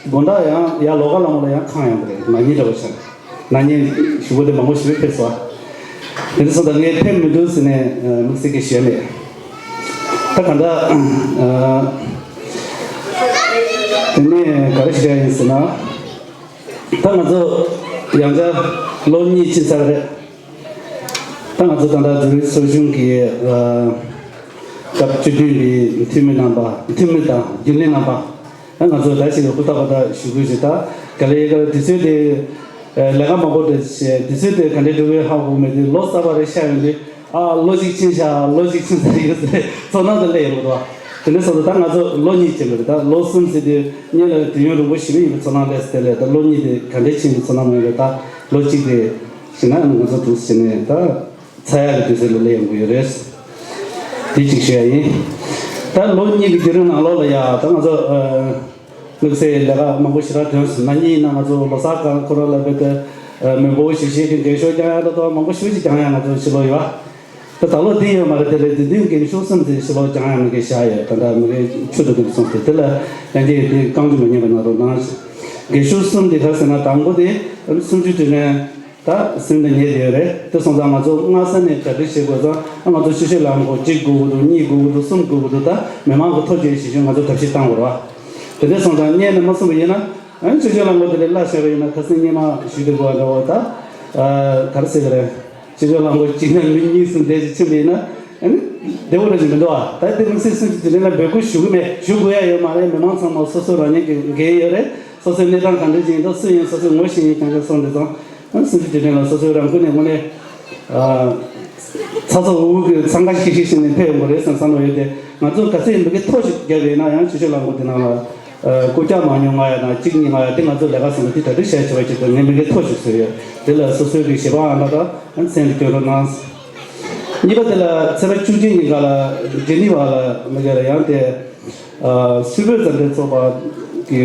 དགོང་དག་ཡང་ཡར་ལོགས་ཀ་ལ་མོ་ལ་ཡང་ཁང་ཡང་དེ་རེད། ན་ནིང་འདྲ་བོ་ཆགས། ན་ནིང་ཞུ་བ་དེ་མང་པོ་ཞིག་ཕེབས་སོང་ཨ། དེ་འདྲ་སོང་ཙང་ངས་ཕེབས་མི་འདུག་ཟེར་ནས་དམིགས་བསལ་གྱི་ཞུ་ཡ་མེད། ད་ག་འདྲ་དེ་ནས་ག་རེ་ཞུ་ཡ་ཡིན་ཟེར་ན། ད་ང་ཚོ་ཡང་བསྐྱར་ལོ་གཉིས་ཕྱིན་ཚར་རེད། ད་ང་ཚོ་ད་ལྟ་འཛུལ་རིགས་ཚོགས་ཆུང་གི་ཨ་སྐབས་བཅུ་བདུན་པའི་འཐུས་མི་རྣམ་པ་འཐུས་མི་དང་རྒྱུན་ལས་རྣམ་པ། ད་ང་ཚོ་ད་ཞིག་ཧུར་ཐག་པ་ད་ཞུ་དགོས་ཞེས། ད་ག་ལེ་ག་ལེ་དུས་ཚོད་དེ་ཨ་ལས་ཀ་མང་པོ་དེ་བྱས། དུས་ཚོད་དེ་ག་འདྲས་འགྲོ་གི་ཧ་གོ་མེད་དུས་ལོ་གསར་པ་རེ་ཤར་ཡོང་དུས། ཨ་ལོ་གཅིག་ཕྱིན་ཤག་ལོ་གཅིག་ཕྱིན་ཚར་ཡོད་ཟེར་ཚོར་སྣང་དེ་སླེབས་ཡོང་གི་འདུག་དེ་འདྲ་སོང་ཙང་ད་ང་ཚོ་ལོ་གཉིས་ཕྱིན་པ་རེད། ད་ལོ་གསུམ་ཟེར་དུས་སྔོན་ལ་དུས་ཡུན་རིང་པོ་ཞེ་པོ་ཡིན་པའི་ཚོར་སྣང་སླེབས་ཟེར། དེ་ལས་ད་ལོ་གཉིས་དེ་ག་འདྲས་ཕྱིན་པའི་ཚོར་སྣང་མ་ཡོང་བས། ད་ལོ་གཅིག་དེ་ཞེ་ན་ང་ཚོ་འདུག་ཟེར་ནས་ད་ཚ་ཡག་གི་དུས་ཚོད་ལ་སླེབས་ཡོང་གི་ཡོད་རེད། དེ་གཅིག་ཞུ་ཡ་ཡིན། ད་ལོ་གཉིས་ཀྱི་བརྒྱུད་རིམ་ནང་ལོགས་ལ་ཡ་ད་ང་ཚོ་ཨ། དམིགས་བསལ་ལས་ཀ་མང་པོ་ཞེ་དྲག་ཐོན་སོང་། ན་ནིང་ཡིན་ན་ང་ཚོ་ལོ་གསར་སྒང་ཁོ་རང་ལ་བོད་དུ་མི་འབོར་ཞིག་ཞིག་གི་འགེངས་ཤོག་རྒྱག་ཡ་ལ་ཐོག་མང་པོ་ཞེ་པོ་ཅིག་རྒྱག་ཡ་ང་ཚོ་ཕྱི་ལོགས་ཡོད། ད་ད་ལོ་དེ་ཡོད་མ་རེད། དེ་རེད། དེ་དུས་འགེངས་ཤོག་གསུམ་ཙམ་ཕྱི་ལོགས་རྒྱག་ཡ་མི་འགའ་ཤས་ཡོད། ད་ལྟ་མི་འགའ་ཆུ་དུ་དུ་སོང་སྟེ། དེ་ལ་ཡང་དེ་དེ་རྐང་ཅུ་མ་ཉན་པ་གནང་རོགས་གནང་། འགེངས་ཤོག་གསུམ་དེ་ག་རེ་ཟེར་ན། དང་པོ་དེ་སུམ་ཅུ་དུས་དྲན། ད་སེམས་ནང་ཉལ་བསྡད་ཡོད་རེད། དེ་སོང་ཙང་ང་ཚོ་སྔ་ས་ནས་གྲ་སྒྲིག་བྱེད་དགོས་ཙང་། ང་ཚོ་ཆུ་ཤུར་རླངས་འཁོར་གཅིག་དགོས་ཀྱི་འདུག་གཉིས་དགོས་ཀྱི་འདུག་གསུམ་དགོས་ཀྱི་འདུག་ད་མི་མང་གི་ཐུགས་རྗེ་ཆེ་ཞུ། ང་ཚོ་ཐབས་ཤེས་བཏང་དགོས་རེད་བ། དེ་འདྲ་སོང་ཙང་སྔོན་ནས་མ་གསུངས་པ་ཡིན་ན། ཨ་ནི་ཆུ་ཤུར་རླངས་འཁོར་དེ་ལས་སླ་བཤད་པ་ཡིན་ན། ཁ་སང་སྔོན་མ་ཞུས་དེ་དགོས་པ་འདྲ་བོ། ད་ཨ་ག་རེ་ཟེར་གི་རེད། ཆུ་ཤུར་རླངས་འཁོར་གཅིག་ནས་མི་གཉིས་སུ་འདྲ་ཞིག་ཕྱིན་པ་ཡིན་ན། ཨ་ནི་བདེ་པོ་འདྲ་ཞིག་མི་འདུག་བ། ད་དེ་དམིགས་བསལ་སུམ་ཅུ་དུས་དྲན་ལ་འབོད་སྐུལ་ཞུ་གི་མེད། ཞུ་དགོས་ཡ་ཡོད་མ་རེད། མི་མང་ཚང་མ་སོ་སོ་རང་ཉིད་ཀྱི་འགན་ཡོད་རེད། སོ་སོའི་གནས་སྟངས་ག་འདྲ་ཅིག་ཡིན་འདུག་སུ་ཡིན་སོ་སོའི་ངོ་ཤེས་ཡིན་རྐྱང་རྐྱང་སོང་འདི་ཙང་། སུམ་ཅུ་དུས་དྲན་ལ་སོ་སོའི་རང་འགུལ་ནས་དངོས་གནས་ཨ་ཚ་ཚ་འུར་འུར་གྱི་འཚང་ཁ་ཤིག་ཤིག་བྱས་ནས་ཕེབས་ཡོང་གི་རེད་བསམ་བསམ་བློ་ཡོད་དེ། ང་ཚོ་ག་ཚོད་མི་སྒེར་ཐོག་ཅིག་བརྒྱབ་པ་ཡིན་ན་ཡང་ཆུ་ཤུར་རླངས་འཁོར་དེ་ནང་ལ་ཨ་རྐུབ་བཀྱག་མང་ཉུང་ལྔ་ཡ་དང་གཅིག་གཉིས་ལྔ་ཡ་དེ་ང་ཚོ་ལས་ཀ་ཟིན་པ་དེ་གྲ་སྒྲིག་བྱས་བྱས་པ་ཅིག་དང་། ངས་མི་སྒེར་ཐོག་ཅིག་བཟོས་ཡོད། དེ་ལ་སོ་སོའི་གི་ཞེ་པོ་ཨ་ན་ད་མཚན་རེ་སྐྱོན་རོགས་གནང་། གཉིས་པ་དེ་ལ་ཚེས་པ་བཅུ་གཅིག་ཉིན་ཀ་ལ་ཇི་ནི་ཝ་ལ་མི་སྒེར་ལ་ཡང་དེ། ཨ་སུད་བོད་མཛའ་འབྲེལ་ཚོགས་པ་གི་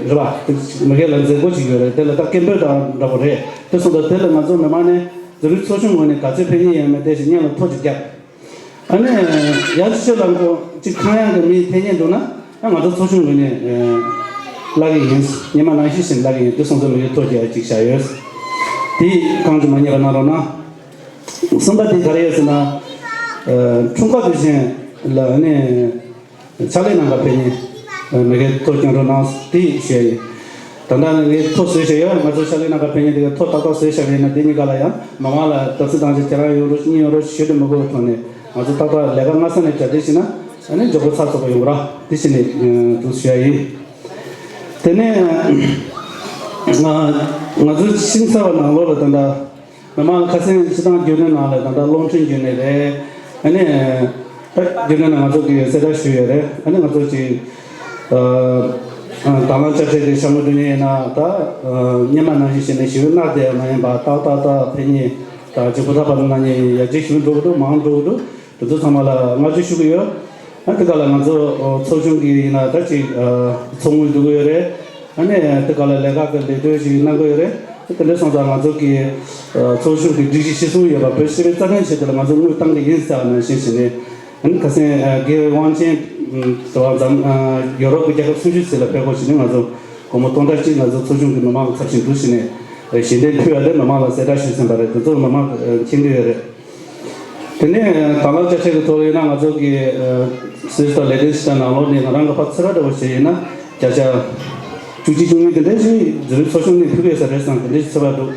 རེད་བ། དེ་མི་སྒེར་ལ་མཛད་སྒོ་ཅིག་ཡོད་རེད། དེ་ལ་ད་སྐད་འབོད་དང་འདྲ་པོ་རེད། དེ་སོང་ཙང་དེ་ལ་ང་ཚོ་མི་མང་ནས་འཛུལ་རིགས་ཚོགས་ཆུང་ངོས་ནས་ག་ཚོད་ཕེབས་མཁན་ཡོད་མེད་དེ་ཞིག་སྔོན་ལ་ཐོ་ཅིག་བརྒྱབ། ཨ་ནི་ཡང་ཆུ་ཤུར་རླངས་འཁོར་གཅིག་ཁང་ཡང་གི་མི་ཕེབས་མཁན་འདུག་ན། ཨ་ང་ཚོ་ཚོགས་ཆུང་ངོས་ནས་ཨ་གླ་གི་ཡིན། སྔོན་མ་ནང་བཞིན་བཞིན་གླ་གི་ཡིན། དེ་སོང་ཙང་མི་སྒེར་ཐོ་ཅིག་ཡ་གཅིག་བཞག་ཡོད། དེ་རྐང་ཅུ་མ་ཉན་པ་གནང་རོགས་གནང་། གསུམ་པ་དེ་ག་རེ་ཡོད་ཟེར་ན། ཨ་འཁྲུངས་སྐར་དུས་ཆེན་ལ་ཨ་ནི། ཕྱག་ལས་གནང་ག་ཕེབས་མཁན་མི་སྒེར་ཐོ་སྐྱོན་རོགས་གནང་དེ་ཞུ་ཡ་ཡིན། ད་ལྟ་ངས་ཐོ་བཟོས་བཞག་ཡོད། ང་ཚོ་ཤར་གླིང་ནང་ག་ཕེབས་མཁན་དེ་ག་ཐོ་ཏག་ཏག་བཟོས་བཞག་པ་ཡིན་ན། དེ་གཉིས་ཀ་ལ་ཡང་མི་མང་ལ་དགའ་བསུ་བཏང་ཆེད་ཁྱེད་རང་ཡོང་རོགས་གཉིས་ཡོང་རོགས་ཞུ་དུ་མི་དགོས་པའི་ཐོག་ནས། ང་ཚོ་ཏག་ཏག་ལས་ཀ་སྔ་ས་ནས་གྲ་སྒྲིག་བྱས་ན། ཨ་ནི་མགྱོགས་པོ་ཚགས་ཚུད་པོ་ཡོང་ར། དེ་བྱས་ནས་འདུག་ཞུ་ཡ་ཡིན། དེ་ནས་ང་ང་ཚོ་ཤིང་ཚ་བ་ནང་ལོགས་ལ་ད་ལྟ། མི་མང་ཁ་སེང་སྤྱི་བཏང་རྒྱུན་ལས་ནང་ལ་ད་ལྟ་སློབ་འཕྲིན་རྒྱུན་ལས་རེད། ཨ་ནི་ད་རྒྱུན་ལས་ནང་ང་ཚོ་གི་གསལ་བསྒྲགས་ཞུས་ཡོད་རེད། ཨ་ནི་ང་ཚོ་ཅིག་ཨ་ཨ་དང་བླངས་དཔྱ་ཁྲལ་གྱི་ཤ་མོ་འདྲུད་མཁན་ཡིན་ན། ད་ཨ་སྔོན་མ་ནང་བཞིན་བྱས་ནས་ཞེ་པོ་མནར་བསྡད་ཡ་མ་ཡིན་པ། ཏག་ཏག་ཏག་ཕེབས་མཁན་དང་ཅིག་ཧུར་ཐག་པ་གནང་མཁན་ཡར་རྒྱས་ཞེ་པོ་འགྲོ་གི་འདུག་མང་འགྲོ་གི་འདུག་དེ་ཚོ་ཚང་མ་ལ་བསྔགས་བརྗོད་ཞུ་གི་ཡོད། ཨ་དེ་ག་ལ་ང་ཚོ་ཨ་ཚོགས་ཆུང་གི་ཡིན་ན་ད་ཅིག་ཨ་ཚོགས་དངུལ་བསྡུ་གི་ཡོད་རེད། ཨ་ནི་དེ་ག་ལ་ལས་ཀ་གི་ལས་དོན་ཞིག་གནང་གི་ཡོད་རེད། དེ་འདྲ་སོང་ཙང་ང་ཚོ་གི་ཨ་ཚོགས་ཆུང་གི་སྒྲིག་གཞི་གཞིར་བཟུང་ཡོད་པ། བོད་སྤྱི་པའི་རྩ་དོན་ཆེད་དུ་ལ་ང་ཚོ་དངུལ་བཏང་གི་ཡིན་ཟེར་བ་ནང་བཞིན་བྱས་ནས། ཨ་ནི་ཁ་སང་ཨ་རྒྱལ་བའི་དབང་ཆེན་ཨ་འཛམ་ཨ་ཡོ་རོབ་ཀྱི་རྒྱལ་ཁབ་སུམ་ཅུ་ཙམ་ལ་ཕེབས་སྒོ་ཕྱེ་ནས། ང་ཚོ་སྒོར་མོ་སྟོང་ཕྲག་གཅིག་ང་ཚོ་ཚོགས་ཆུང་གི་མི་མང་གི་ཚབ་བྱས་འདུག་བྱས་ནས་ཨ་ཞལ་འདེབས་ཕུལ་བ་དེ་མི་མང་ལ་གསལ་བསྒྲགས་ཞུས་ཟིན་པ་རེད། དེ་ཚོ་མི་མང་གིས་ཨ་མཁྱེན་གྱི་ཡོད་རེད། དེ་ནས་དང་བླངས་དཔྱ་ཁྲལ་གྱི་ཐོག་ཡིན་ན། ང་ཚོ་གི་ཨ་སུད་སི་དང་ལེག་ཊེན་སི་ཊན་ནང་ལོགས་ནས་ང་རང་གི་ཕར་ཚོད་དཔག་འདྲ་བོ་བྱས་ཡིན་ན། བརྒྱ་ཆ་བཅུ་གཅིག་བཅུ་གཉིས་དེ་འདྲ་ཞིག་འཛིན་རིམ་ཚོགས་ཆུང་ནས་ཕུལ་གྱི་ཡོད་ས་རེད་བསམ། དེ་འདྲ་ཞིག་ཚོད་དཔག་འདུག་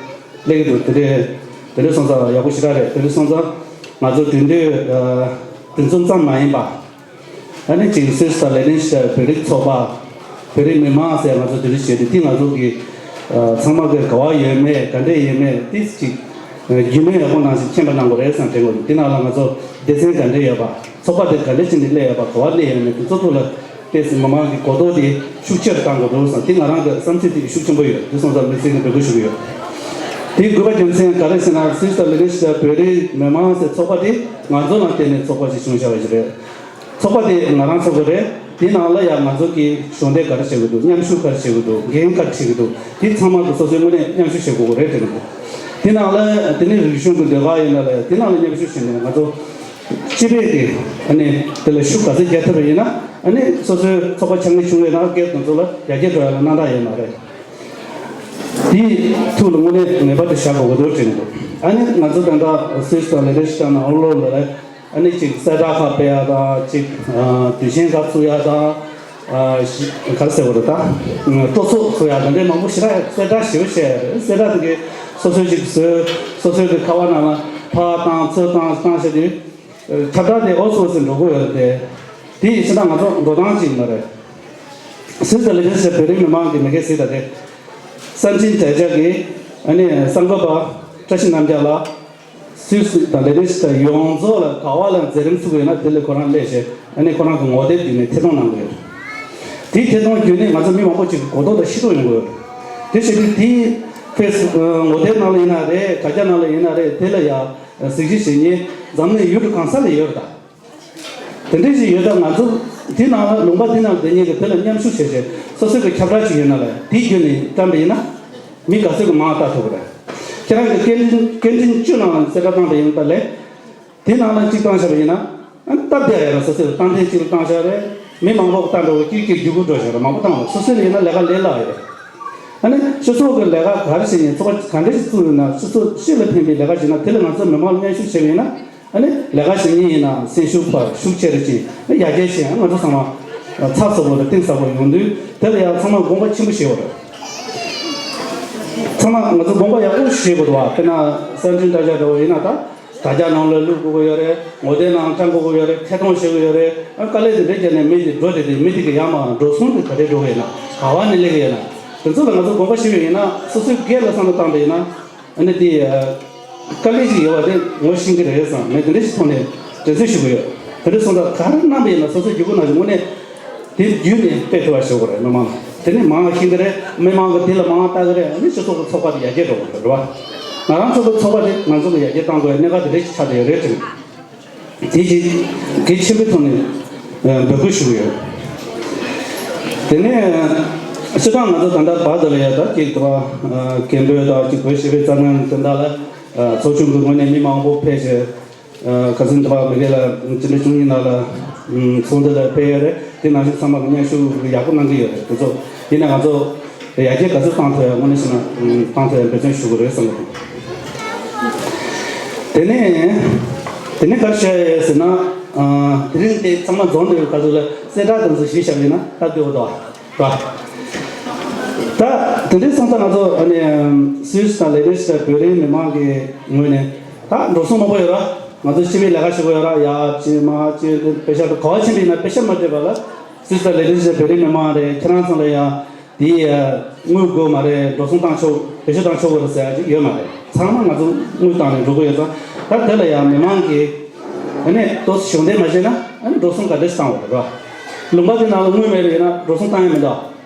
སླེབས་ཀྱི་འདུག་དེ་འདྲ་དེ་འདྲ་སོང་ཙང་ཡག་པོ་ཞེ་དྲག་རེད། དེ་འདྲ་སོང་ཙང་ང་ཚོ་དེ་འདྲའི་ཨ་དེ་ཚོ་ཙམ་མ་ཡིན་པ། ཨ་ནི་ཅིག་སུད་སི་དང་ལེག་ཊེན་སི་ཊན་བོད་རིགས་ཚོགས་པ། བོད་རིགས་མི་མང་ཟེར་ང་ཚོ་དེ་འདྲ་བྱས་ཏེ། དེ་ང་ཚོ་གི་ཨ་ཚང་མ་གི་ག་བ་ཡོད་མེད། ག་འདྲས་ཡོད་མེད་དེ་ཅིག་ཨ་རྒྱུས་ལོན་ཡག་པོ་གནང་ཞིང་མཁྱེན་པ་གནང་དགོས་རེད་བསམ་དྲན་གྱི་འདུག་དེ་ནང་ལ་ང་ཚོ་སྡེ་ཚན་ག་འདྲས་ཡོད་པ། ཚོགས་པ་དེ་ག་འདྲས་བྱས་ནས་སླེབས་ཡོད་པ། ག་བ་སླེབས་ཡོད་མེད། དེ་ཚོ་ཐོག་ལ་ཏོག་ཙམ་མི་མང་གི་གོ་རྟོགས་དེ་ཤུགས་ཆེ་རུ་གཏང་དགོས་འདུག་བསམ། དེ་ང་རང་གི་བསམ་ཚུལ་དེ་ཤུགས་ཆེན་པོ་ཡོད། དེ་སོང་ཙང་དམིགས་བསལ་གྱི་འབོད་སྐུལ་ཞུ་གི་ཡོད། དེའི་དགོས་པ་རྒྱུ་མཚན་ག་རེ་ཟེར་ན། སུད་སི་དང་ལེག་ཊེན་སི་ཊན་བོད་རིགས་མི་མང་ཟེར་ཚོགས་པ་དེ་ང་ཚོ་ལ་བརྟེན་ནས་ཚོགས་པ་ཞིག་བྱུང་བཞག་པ་ཞིག་རེད། ཚོགས་པ་དེ་ང་རང་ཚོགས་པ་རེད། དེའི་ནང་ལ་ཡང་ང་ཚོ་གིས་གཞོགས་འདེགས་ག་རེ་བྱེད་དགོས་འདུག་མཉམ་ཞུགས་ག་རེ་བྱེད་དགོས་འདུག་འགན་ག་རེ་འཁྲི་གི་འདུག་དེ་ཚང་མ་གི་སོ་སོའི་ངོས་ནས་མཉམ་ཞུགས་བྱེད་དགོས་རེད་དྲན་གི་འདུག་དེ་ནང་ལ་དེ་ནས་རིག་གཞུང་གི་ཟློས་གར་ཡིན་ན་ལ། དེ་ནང་ལ་མཉམ་ཞུགས་བྱས་ནས་ང་ཚོ་སྤྱི་པའི་དེ་ཨ་ནི་དེ་ལ་ཤུགས་ག་ཚོད་རྒྱག་ཐུབ་པ་ཡིན་ན། ཨ་ནི་སོ་སོའི་ཚོགས་པ་ཆ་ངེས་བྱུང་བའི་ནང་སྐད་དང་ཚོ་ལ་ཡར་རྒྱས་འགྲོ་ཡ་ལ་སྣང་དག་ཡོད་མ་རེད། དེའི་ཐུགས་ལ་དངོས་གནས་ངེས་པར་དུ་བཞག་དགོས་ཀྱི་འདུག་དྲན་གི་འདུག་ཨ་ནི་ང་ཚོ་ད་ལྟ་སུད་སི་དང་ལེག་ཊེན་སི་ཊན་ནང་ཨོ་ལོ་ལ་རེད། ཨ་ནི་ཅིག་གསལ་བསྒྲགས་ཁག་སྤེལ་ཡ་དང་། ཅིག་ཨ་དུས་ཆེན་ཁག་བཙུགས་ཡ་དང་། ཨ་ག་རེ་ཟེར་དགོས་རེད། ད་སྤྲོ་ཚོགས་བཙུགས་ཡ་དང་འདྲ་མང་པོ་ཞེ་དྲག་གསལ་བསྒྲགས་ཞེ་པོ་བྱས་ཡ་རེད། གསལ་བསྒྲགས་དེ་གས་སོ་སོའི་ཅིག་བཟོས། སོ་སོའི་གི་ཁ་པར་ནང་ལ་ཕར་བཏང་ཚུར་བཏང་བཏང་བྱས་ཏེ། ཁྱབ་བསྒྲགས་དེ་ཨོ་སོ་སི་འགྲོ་གི་ཡོད་རེད་དེ། དེ་ཡིན་ཕྱིན་ད་ང་ཚོ་འགྲོ་སྟངས་ཅིག་ཡིན་པ་རེད། སུད་སི་ལ་ལས་ཟེར་བོད་རིགས་མི་མང་གི་མི་སྒེར་ཟིག་ད་དེ། གསར་འཕྲིན་དྲ་རྒྱ་གི་ཨ་ནི་གསར་འགོད་པ་བཀྲ་ཤིས་རྣམ་རྒྱལ་ལགས་སུད་སི་དང་ལེ་ཊེན་སི་ཊན་ཡོངས་རྫོགས་ལ་ག་བ་ལ་མཛད་རིམ་ཚུགས་ཡོད་ན། དེ་ལ་ཁོ་རང་སླེབས་བྱས། ཨ་ནི་ཁོ་རང་གི་ངོ་དེབ་བརྒྱུད་ནས་ཐད་གཏོང་གནང་གི་ཡོད། དེའི་ཐད་གཏོང་བརྒྱུད་ནས་ང་ཚོ་མི་མང་པོ་ཅིག་གི་གོ་རྟོགས་དང་ཤེས་རྟོགས་ཡོང་གི་ཡོད། དེ་བྱས་དུས་དེའི་ཕེ་སི་ངོ་དེབ་ནང་ལ་ཡིན་ན་རེད། དྲ་རྒྱ་ནང་ལ་ཡིན་ན་རེད། དེ་ལ་ཡ། གཟིགས་ཞིབ་བྱེད་མཁན་འཛམ་གླིང་ཡུལ་གྲུ་གང་ས་ལ་ཡོད་རེད་ད། དེ་འདྲ་ཞིག་ཡོད་ཙང་། ང་ཚོ་དེ་ནང་ལ་ལུང་པ་དེ་ནང་བསྡད་མཁན་གྱི་དེ་ལ་མཉམ་ཞུགས་བྱས་བྱས། སོ་སོའི་གི་ཁྱབ་བསྒྲགས་ཅིག་ཡོད་ན་ལ། དེའི་བརྒྱུད་ནས་བཀྲམ་པ་ཡིན་ན། མི་ག་ཚོད་ཀྱི་མང་བ་བལྟ་ཐུབ་ཀྱི་རེད། ཁྱེད་རང་གི་སྐད་འཕྲིན་སྐད་འཕྲིན་བཅུ་ནང་ལ་གསལ་བསྒྲགས་བཏང་པ་ཡིན་ན། ད་ལས་དེ་ནང་ལ་གཅིག་བཏང་བཞག་པ་ཡིན་ན། ཨ་སྟབས་བདེ་ཡོད་རེད། སོ་སོས་བཏང་ཐེངས་གཅིག་ལ་བཏང་བཞག་རེད། མི་མང་པོ་བལྟ་འགྲོ་བ་གཅིག་གཅིག་བརྒྱུད་སྐུར་འགྲོ་བཞག་རེད། མང་པོ་བཏང་བ། སོ་སོ་ལ་ཡིན་ན་ལས་ཀ་ལས་སླ་ཡོད་རེད། ཨ་ནི་སྤྱི་ཚོགས་ཀྱི་ལས་ཀ་ག་རེ་བྱེད་ཡིན། ཚོགས་པ་ག་འདྲ་ཞིག་བཙུགས་ཡོད་ན། སྤྱི་ཚོགས་སྤྱི་ལ་ཕན་པའི་ལས་ཀ་བྱེད་ན། དེ་ལ་ང་ཚོ་མི་མང་ལ་མཉམ་ཞུགས་བྱས་པ་ཡིན་ན། ཨ་ནི་ལས་ཀ་བྱེད་མཁན་ཡིན་ན་སེམས་ཤུགས་འཕར། ཤུགས་ཆེ་རུ་ཕྱིན། ཨ་ཡར་རྒྱས་ཕྱིན། ང་ཚོ་ཚང་མ་ཚགས་ཚུད་པོ་དང་གཏིང་ཟབ་པོ་ཡོང་དུས། དེ་ལ་ཡང་ཚང་མ་དགོངས་པ་ཆེན་པོ་བཞེས་དགོས་རེད། ཚང་མ་ང་ཚོ་དགོངས་པ་ཡག་པོ་བཞེས་དགོས་འདུག་བ། དཔེར་ན་གསར་འཕྲིན་དྲ་རྒྱ་འདྲ་བོ་ཡིན་ན། ད་དྲ་རྒྱ་ནང་ལ་བླུག་དགོས་ཀྱི་ཡོད་རེད། ངོ་དེབ་ནང་བཀྲམ་དགོས་ཀྱི་ཡོད་རེད། ཐད་གཏོང་བྱེད་དགོས་ཡོད་རེད། ཨ་དཀའ་ལས་དེ་འདྲ་བརྒྱབ་ནས་མི་དེ་འགྲོ་དེ་དེ། མི་དེ་གི་ཡར་མར་འགྲོ་སོང་དེ་ག་རེ་འགྲོ་གི་ཡོད་ན། ག་བ་ནས་སླེབས་ཀྱི་ཡོད་ན། དེ་ཚོ་ལ་ང་ཚོ་དགོངས་པ་བཞེས་པ་ཡིན་ན། སོ་སོའི་སྒེར་ལ་བསམ་བློ་བཏང་པ་ཡིན་ན། ཨ་ནི་དེ་དཀའ་ལས་ཤིག་ཡོད་པ་དེ་ངོ་ཤེས་ཀྱི་རེད་བསམ། ངས་དེ་འདྲ་ཞིག་ཐོག་ནས་དྲན་གསོ་ཞུ་གི་ཡོད། དེ་འདྲ་སོང་ཙང་ག་རེ་གནང་པ་ཡིན་ན། སོ་སོའི་རྒྱུད་སྐུ་ནང་བཞིན་དངོས་གནས་དེ་བརྒྱུད་ནས་སྤེལ་ཐུབ་པ་བྱེད་དགོས་རེད། མི་མང་ལ། དེ་ནས་མང་བ་ཤེས་ཀྱི་རེད། མི་མང་གིས་དེ་ལ་མང་བ་ལྟ་གི་རེད། ཨ་ནི་སྤྱི་ཚོགས་ཀྱི་ཚོགས་པ་དེ་ཡར་རྒྱས་འགྲོ་གི་རེད་བ། ང་རང་ཚོ་གི་ཚོགས་པ་དེ་ང་ཚོ་གི་ཡར་རྒྱས་གཏང་དགོས་པའི་གནད་འགག་དེ་འདྲ་ཞིག་ཆགས་བསྡད་ཡོད་རེད་དྲན། དེ་ཅིག་གལ་ཆེན་པོའི་ཐོག་ནས་འབོད་སྐུལ་ཞུ་གི་ཡོད། དེ་ནས་སྤྱིར་བཏང་ང་ཚོ་ད་ལྟ་བར་དུ་ལ་ཡ། ད་ཅིག་དུ་བ་རྒན་པོ་དང་ཅིག་བོད་སྤྱི་པའི་རྩ་དོན་དོན་དག་ལ་ཚོགས་ཆུང་གི་ངོས་ནས་མི་མང་པོ་ཕེབས་བྱས། ཁ་སང་དུ་བ་མི་སྒེར་ལ་སྤྱི་འཐུས་བཅུ་གཉིས་ནང་ལ་ཚོགས་འདུ་ལ་ཕེབས་ཡོད་རེད། དེ་ནང་བཞིན་ཚང་མ་གི་མཉམ་ཞུགས་ཡག་པོ་གནང་གི་ཡོད་རེད། དེ་ཚོ་ཡིན་ན་ང་ཚོ་ཡར་རྒྱས་ག་ཚོད་གཏང་ཐུབ་ཡ་དངོས་གནས་བྱས་ན་གཏང་ཐུབ་ཡ་འབད་བརྩོན་ཞུ་གི་རེད་བསམ་གི་འདུག་དེ་ནས་དེ་ནས་ག་རེ་བཤད་ཡོད་ཟེར་ན། དེ་རིང་དེ་ཚང་མ་འཛོམས་འདུག་ག་ཚོད་ལ་གསལ་བསྒྲགས་དང་ཚོ་ཞིག་བཞག་ཡོད་ན་ད་འདོད་འདུག་བ། ད་དེ་འདྲའི་སོང་ཙང་ང་ཚོ་ཨ་ནི་སུད་སི་དང་ལེ་ཏོས་དང་བོད་རིགས་མི་མང་གི་ངོས་ནས་ད་འགྲོ་སོང་མང་པོ་ཡོད་ར། ང་ཚོ་སྤྱི་པའི་ལས་ཀ་བྱེད་དགོས་ཡོད་ར། ཡ་ཅི་མ་ཅི་པེ་ཤ་དང་ག་བ་ཕྱིན་པ་ཡིན་ན་པེ་ཤ་མ་སྤྲད་པ་ལ་སུད་སི་དང་ལེ་ཏོས་དང་བོད་རིགས་མི་མང་རེད། ཁྱེད་རང་ཚོ་ལ་ཡ་དེ་དངུལ་དགོས་མ་རེད། འགྲོ་སོང་བཏང་ཆོག་བེད་སྤྱོད་བཏང་ཆོག་གི་རེད་ཟེར་ཡ་ཅིག་ཡོད་མ་རེད། ཚང་མ་ང་ཚོ་དངུལ་བཏང་ནས་འགྲོ་གི་ཡོད་ཙང་ད་དེ་ལ་ཡ་མི་མང་གིས་ཨ་ནི་ཏོག་ཙམ་གཞོགས་འདེགས་མ་བྱས་ན་ཨ་ནི་འགྲོ་སོང་ག་འདྲས་བཏང་བ་རེད་ར། ལུང་པ་དེ་ནང་ལ་དངུལ་མེད་པ་ཡིན་ན་འགྲོ་སོང་བཏང་ཡ་མི་འདུག་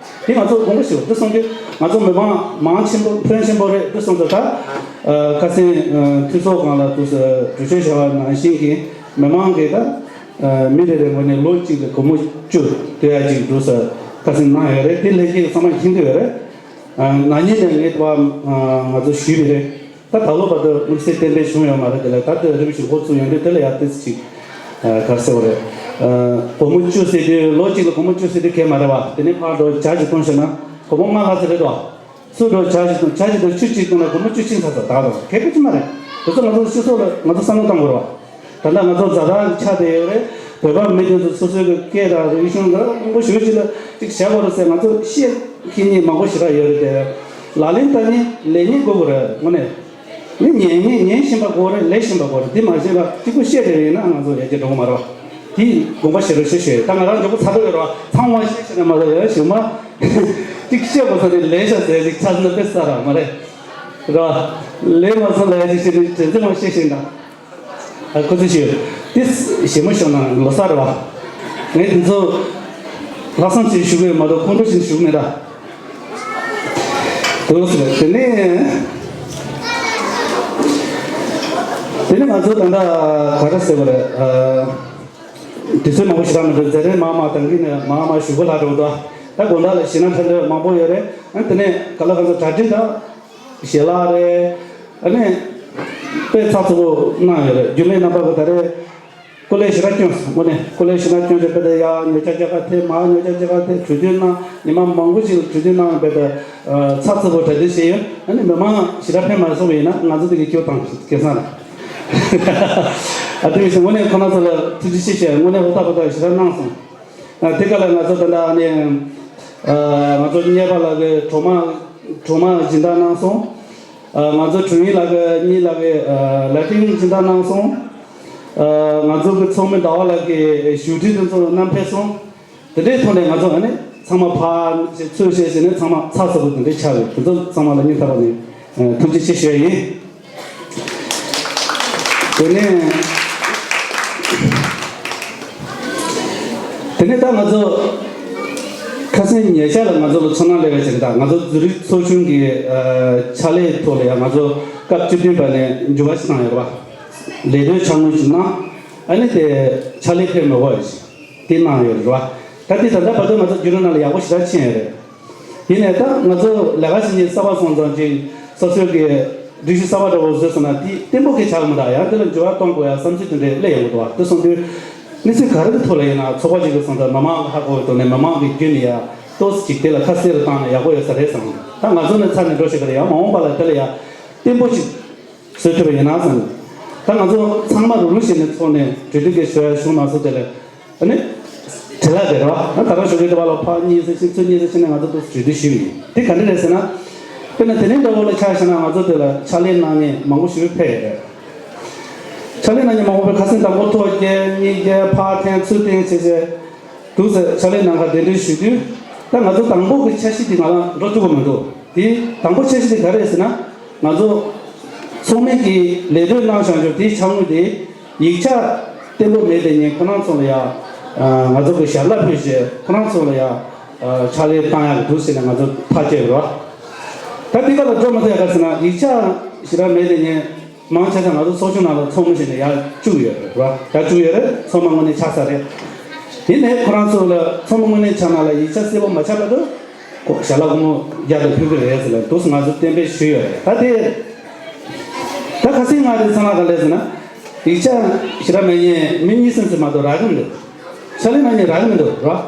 དེ་ང་ཚོ་དགོངས་པ་ཞུ་དེ་སོང་དུས་ང་ཚོ་མི་མང་མང་ཆེན་པོ་ཕོན་ཆེན་པོ་རེད། དེ་སོང་དུས་ད་ཁ་སང་འཐུས་ཚོགས་སྒང་ལ་དུས་གྲོས་ཆོད་བྱ་བ་ནང་བཞིན་གྱི་མི་མང་གིས་ད་མི་རེ་རེ་ངོས་ནས་ལོ་གཅིག་ལ་སྒོར་མོ་བཅུ་སྟེར་ཡ་ཅིག་འདུག་ཟེར་ཁ་སང་གནང་ཡོད་རེད། དེ་ལས་ཀྱི་ཚང་མ་མཁྱེན་གྱི་ཡོད་རེད། ན་ནིང་ནས་ངས་དེ་བ་ང་ཚོ་ཞུས་པ་རེད། ད་ད་ལོ་བར་དུ་དམིགས་བསལ་གཏན་འབེབས་བྱུང་ཡོད་མ་རེད། དེ་ལས་ད་ལྟ་རིམ་བཞིན་འགོ་བཙུགས་ཡོང་དུས་དེ་ལ་ཡང་ཏོག་ཙམ་ཅིག་ག་རེ་ཟེར་བ་རེད། སྒོར་མོ་བཅུ་ཟེར་དུས་ལོ་གཅིག་ལ་སྒོར་མོ་བཅུ་ཟེར་དུས་གལ་མ་རེད་བ། དེ་ནས་ཕར་འགྲོ་ཇ་ཅིག་འཐུང་ཤེས་ན་སྒོར་མོ་ལྔ་ལྷག་ཙམ་རེད་དོ། སུ་འགྲོ་ཇ་ཅིག་འཐུང་ཇ་ཅིག་དང་ཆུ་གཅིག་འཐུང་ན་སྒོར་མོ་བཅུ་ཕྱིན་ཚར་ཚར་ད་དང་གལ་པོ་ཅིག་མ་རེད། དེ་ཚོ་ང་ཚོ་སྤྱི་ཚོགས་ལ་ང་ཚོ་བསམ་བློ་གཏོང་དགོས་རེད་བ། ད་ལྟ་ང་ཚོ་ཛ་དྲག་གི་ཆགས་བསྡད་ཡོད་རེད། བོད་པ་མི་དེ་ཚོ་སོ་སོའི་གི་སྐད་དང་རིག་གཞུང་འདྲ་མང་པོ་ཞེ་པོ་ཅིག་ལ་ཅིག་བྱ་དགོས་རེད་ཟེར་ང་ཚོ་བཤད་མཁན་ནི་མང་པོ་ཞེ་དྲག་ཡོད་རེད་དེ། ལག་ལེན་བསྟར་མཁན་ལས་མཁན་དགོས་དགོས་རེད་དངོས་གནས། ནི་ཉན་ཉན་ཉན་བཞིན་པ་དགོས་རེད། ལས་བཞིན་པ་དགོས་རེད། དེ་མ་བྱས་པ་གཅིག་པུ་བཤད་བསྡད་ཡིན་ན་ང་ཚོ་ཡར་རྒྱས་འགྲོ་གི་མ་རེད་བ། དེ་དགོངས་པ་བཞེས་རོགས་ཞེས་ཞུས། ད་ང་རང་མགྱོགས་པོ་ཚར་འགྲོ་ཡོད་རེད་བ། ཚང་མ་བཤད་ཤེས་ན་མ་གཏོགས་ཡ་གཞུག་མ་ཅིག་བཤད་དགོས་ས་རེད། ལས་བྱ་ཟེར་ཅིག་ཆ་ཚང་དཔེ་ས་ར་མ་རེད། རེད་བ། ལས་མ་སོང་ལ་ཡ་ཅིག་བཤད་ནས་དྲན་ཚེ་མ་བཤད་ཤེས་ན། ཨ་ཁོ་ཚོས་ཞུས། དེ་ཞེ་མོ་ཤོར་ན་ལོ་གསར་རེད་བ། ངས་དེ་ཚོ་ལྷག་བསམ་ཅིག་ཞུ་གི་ཡོད་མ་གཏོགས་ཁོང་ཁྲོ་ཞིག་ཞུ་གི་མེད་ད། དུ་ཟེར་དེ་ནས་དེ་ནས་ང་ཚོ་ད་ལྟ་ག་རེ་ཟེར་བ་རེད། དུས་ཚོད་མང་པོ་ཞིག་རག་མི་འདུག་མཛད་རིམ་མང་མང་དང་གི་ནས་མང་མང་ཞུ་དགོས་ལྷག་འགྲོ་འདུག་ད་དགོང་དག་ལ་ཞེ་ན་ཕན་ཐོགས་མང་པོ་ཡོད་རེད། ཨ་དེ་ནས་ག་ལ་ག་ཚོད་གྲ་སྒྲིག་དང་ཞལ་ལག་རེད། ཨ་ནས་དཔེ་ཚགས་ཚུད་པོ་གནང་ཡོད་རེད། རྒྱུན་ལས་རྣམ་པ་གི་ད་རེས་སྐུ་ལས་ཞེ་དྲག་བསྐྱོན་སོང་། དངོས་གནས་སྐུ་ལས་ཞེ་དྲག་བསྐྱོན་རྗེས་དཔེ་དེ་ཡ་ཉོ་ཆ་རྒྱ་གར་ཐེབས་མ་ཉོ་ཆ་རྒྱ་གར་ཐེབས་གྲོས་བསྡུར་གནང་། ཉི་མ་མང་པོ་ཞིག་ལ་གྲོས་བསྡུར་གནང་བའི་དཔེ་དེ་ཚགས་ཚུད་པོ་གྲ་སྒྲིག་བྱས་ཡོད། ཨ་ནི་མི་མང་ཞེ་དྲག་ཕེབས་མ་སོང་བ་ཡིན་ན་ང་ཚོ་དེ་གི་སྐྱོ་དང་སྐལ་བཟང་རེད། ཨ་དེ་བཞིན་དངོས་གནས་ཁོ་ན་ཚོ་ལ་ཐུགས་རྗེ་ཆེ་ཞུ། དངོས་གནས་ཧུར་ཐག་ཧུར་ཐག་ཞེ་དྲག་གནང་སོང་། ཨ་དེ་ག་ལ་ང་ཚོ་ད་ལྟ་ཨ་ནི་ཨ་ང་ཚོ་གཉེར་པ་ལགས་ཀྱི་གྲོག་མ་གྲོག་མ་སྦྱིན་བདག་གནང་སོང་། ཨ་ང་ཚོ་དྲུང་ཡིག་ལགས་ཀྱི་གཉིས་ལགས་ཀྱི་ཨ་ལ་ཏིང་སྦྱིན་བདག་གནང་སོང་། ཨ་ང་ཚོ་གི་ཚོགས་མི་ཟླ་བ་ལགས་ཀྱི་ཞུ་སྒྲིག་དེ་ཚོ་བསྣམས་ཕེབས་སོང་། དེ་འདྲའི་ཐོག་ནས་ང་ཚོ་ཨ་ནི་ཚང་མ་ཕར་ཚུར་བཤད་བྱས་ནས་ཚང་མ་ཚགས་ཚུད་པོ་དེ་འདྲའི་ཆགས་ཡོད། དེ་ཚོ་ཚང་མ་ལ་སྙིང་ཐག་པ་ནས་ཐུགས་རྗེ་ཆེ་ཞུ་ཡ་ཡིན། དེ་ནས་དེ་ནས་ད་ང་ཚོ་ཁ་སང་ཉེ་ཆར་ལ་ང་ཚོ་ལ་ཚོར་སྣང་སླེབས་པ་ཞིག་རེད། ད་ང་ཚོ་ཛུ་རིག་ཚོགས་ཆུང་གི་ཕྱག་ལས་ཐོག་ལ་ཡང་ང་ཚོ་སྐབས་བཅུ་བདུན་པ་ནས་འགྱུར་བ་ཞིག་བཏང་ཡོད་རེད་བ། ལས་དོན་ཕྱག་དངུལ་ཞིག་གནང་། ཨ་ནི་དེ་ཕྱག་ལས་ཕེབས་མི་དགོས་ཞིག་དེ་གནང་ཡོད་རེད་བ། ད་དེ་ད་ལྟ་བར་དུ་ང་ཚོ་བརྒྱུད་རིམ་ནང་ལ་ཡག་པོ་ཞེ་དྲག་ཕྱིན་ཡོད་རེད། ཡིན་ནའི་ད་ང་ཚོ་ལས་ཀ་བྱེད་མཁན་གསར་པ་སོང་ཙང་ཅིག་སོ་སོའི་གི་སྒྲིག་གཞི་གསར་པ་འདྲ་བོ་བཟོས་སོང་ན་དེ་བརྟན་པོ་གི་ཆགས་མི་འདུག་ཡང་དེ་ལ་འགྱུར་བ་གཏོང་དགོས་ཡ་བསམ་ཚུལ་དེ་འདྲ་སླེབས་ཡོང་གི་འདུག་བ། དེ་སོང་དུས་གནས་ཚུལ་ག་རེ་གི་ཐོག་ལ་ཡིན་ན་ཚོགས་པ་ཅིག་གི་སོང་ཙང་མི་མང་གི་ཧ་གོ་བའི་ཐོག་ནས་མི་མང་གི་བརྒྱུད་ནས་ཡ་ཏོག་ཙམ་ཅིག་དེ་ལ་ཁ་གསལ་རུ་བཏང་ན་ཡག་པོ་ཡོད་ས་རེད་བསམ། ད་ང་ཚོ་ནས་ཚར་ནས་འགྲོ་ཞིག་གི་རེད། ཡང་མ་འོངས་པ་ལ་དེ་ལ་ཡ་བརྟན་པོ་ཅིག་བཟོ་ཐུབ་པ་ཡིན་ན་བསམ། ད་ང་ཚོ་ཚང་མ་རུབ་རུབ་བྱས་ནས་ཚོགས་ནས་གྲོས་བསྡུར་གྱི་ཞུ་ཡ་ཞུ་མ་སོང་། དེ་ལ་ཨ་ནི་བྲེལ་བ་དེ་རེད་བ། ད་ད་རང་ཞུ་གི་དེ་བ་ལ་ཕར་གཉིས་ཟེར་ཕྱིན་ཚུར་གཉིས་ཟེར་ཕྱིན་ནས་ང་ཚོ་དུ་གྲོས་བསྡུར་ཞུས་ཡིན། དེ་ག་འདྲ་རེད་ཟེར་ན། དཔེར་ན་དེ་རིང་འདྲ་བོ་ལ་ཆ་བཞག་ན་ང་ཚོ་དེ་ལ་ཕྱག་ལས་གནང་མཁན་མང་པོ་ཞིག་ཕེབས་ཡོད་རེད། ཕྱག་ལས་གནང་མཁན་མང་པོ་ཕེབས། ཁ་སང་དང་པོ་ཐོག་བརྒྱད་གཉིས་བརྒྱད་ཕར་འཐེན་ཚུར་འཐེན་བྱས་བྱས། འདུག་ཟེར་ཕྱག་ལས་གནང་ག་གདན་འདྲེན་ཞུ་དུས། ད་ང་ཚོ་དང་པོ་གི་འཆར་གཞི་དེ་ང་རང་འགྲོ་ཐུབ་ཀྱི་མི་འདུག་དེ་དང་པོ་འཆར་གཞི་དེ་ག་རེ་རེད་ཟེར་ན། ང་ཚོ་ཚོགས་མི་གིས་ལས་དོན་གནང་བཞག་ཆོག་དེའི་ཕྱག་དངུལ་དེ་ཡིག་ཆ་བརྟན་པོ་མེད་དེ་ཉིན་ཁོ་རང་ཚོ་ལ་ཡ། ང་ཚོ་གི་ཞལ་ལག་ཕུལ་བྱས་ཁོ་རང་ཚོ་ལ་ཡ། ཕྱག་ལས་བཏང་ཡག་འདུག་ཟེར་ནས་ང་ཚོ་ཐག་བཅད་ཡོད་རེད་བ། ད་དེ་ག་ལ་འགྲོ་མ་ཐུབ་ཡ་ག་ཟེར་ན་ཡིག་ཆ་ཞེ་དྲག་མེད་དེ་ཉིན། མང་ཆེ་ས་ང་ཚོ་ཚོགས་ཆུང་ནང་ལ་ཚོགས་མི་བྱས་ནས་ཡར་བཅུག་ཡོད་རེད་བ། ཡར་བཅུག་ཡོད་རེད། ཚོགས་མི་དངོས་གནས་ཆགས་ས་རེད། ཡིན་ནའི་ཁོ་རང་ཚོ་ལ་ཚོགས་མི་དངོས་གནས་ཆགས་ན་ལ་ཡིག་ཆ་གསལ་པོ་མ་ཆགས་པ་དུ། ཞལ་ལག་སྒོར་མོ་བརྒྱ་དང་ཕུལ་གི་རེད་ཟེར་ལ་འདུག་སེ་ང་ཚོ་གཏན་འབེབས་ཞུས་ཡོད་རེད། ད་དེ། ད་ཁ་སང་ང་རེ་ཚང་མ་ག་ལས་ཟེར་ན། ཡིག་ཆ་ཞེ་དྲག་མེད་མཁན་མི་གཉིས་གསུམ་ཙམ་མ་གཏོགས་རག་གི་མི་འདུག་ཕྱག་ལས་གནང་མཁན་རག་གི་མི་འདུག་ར།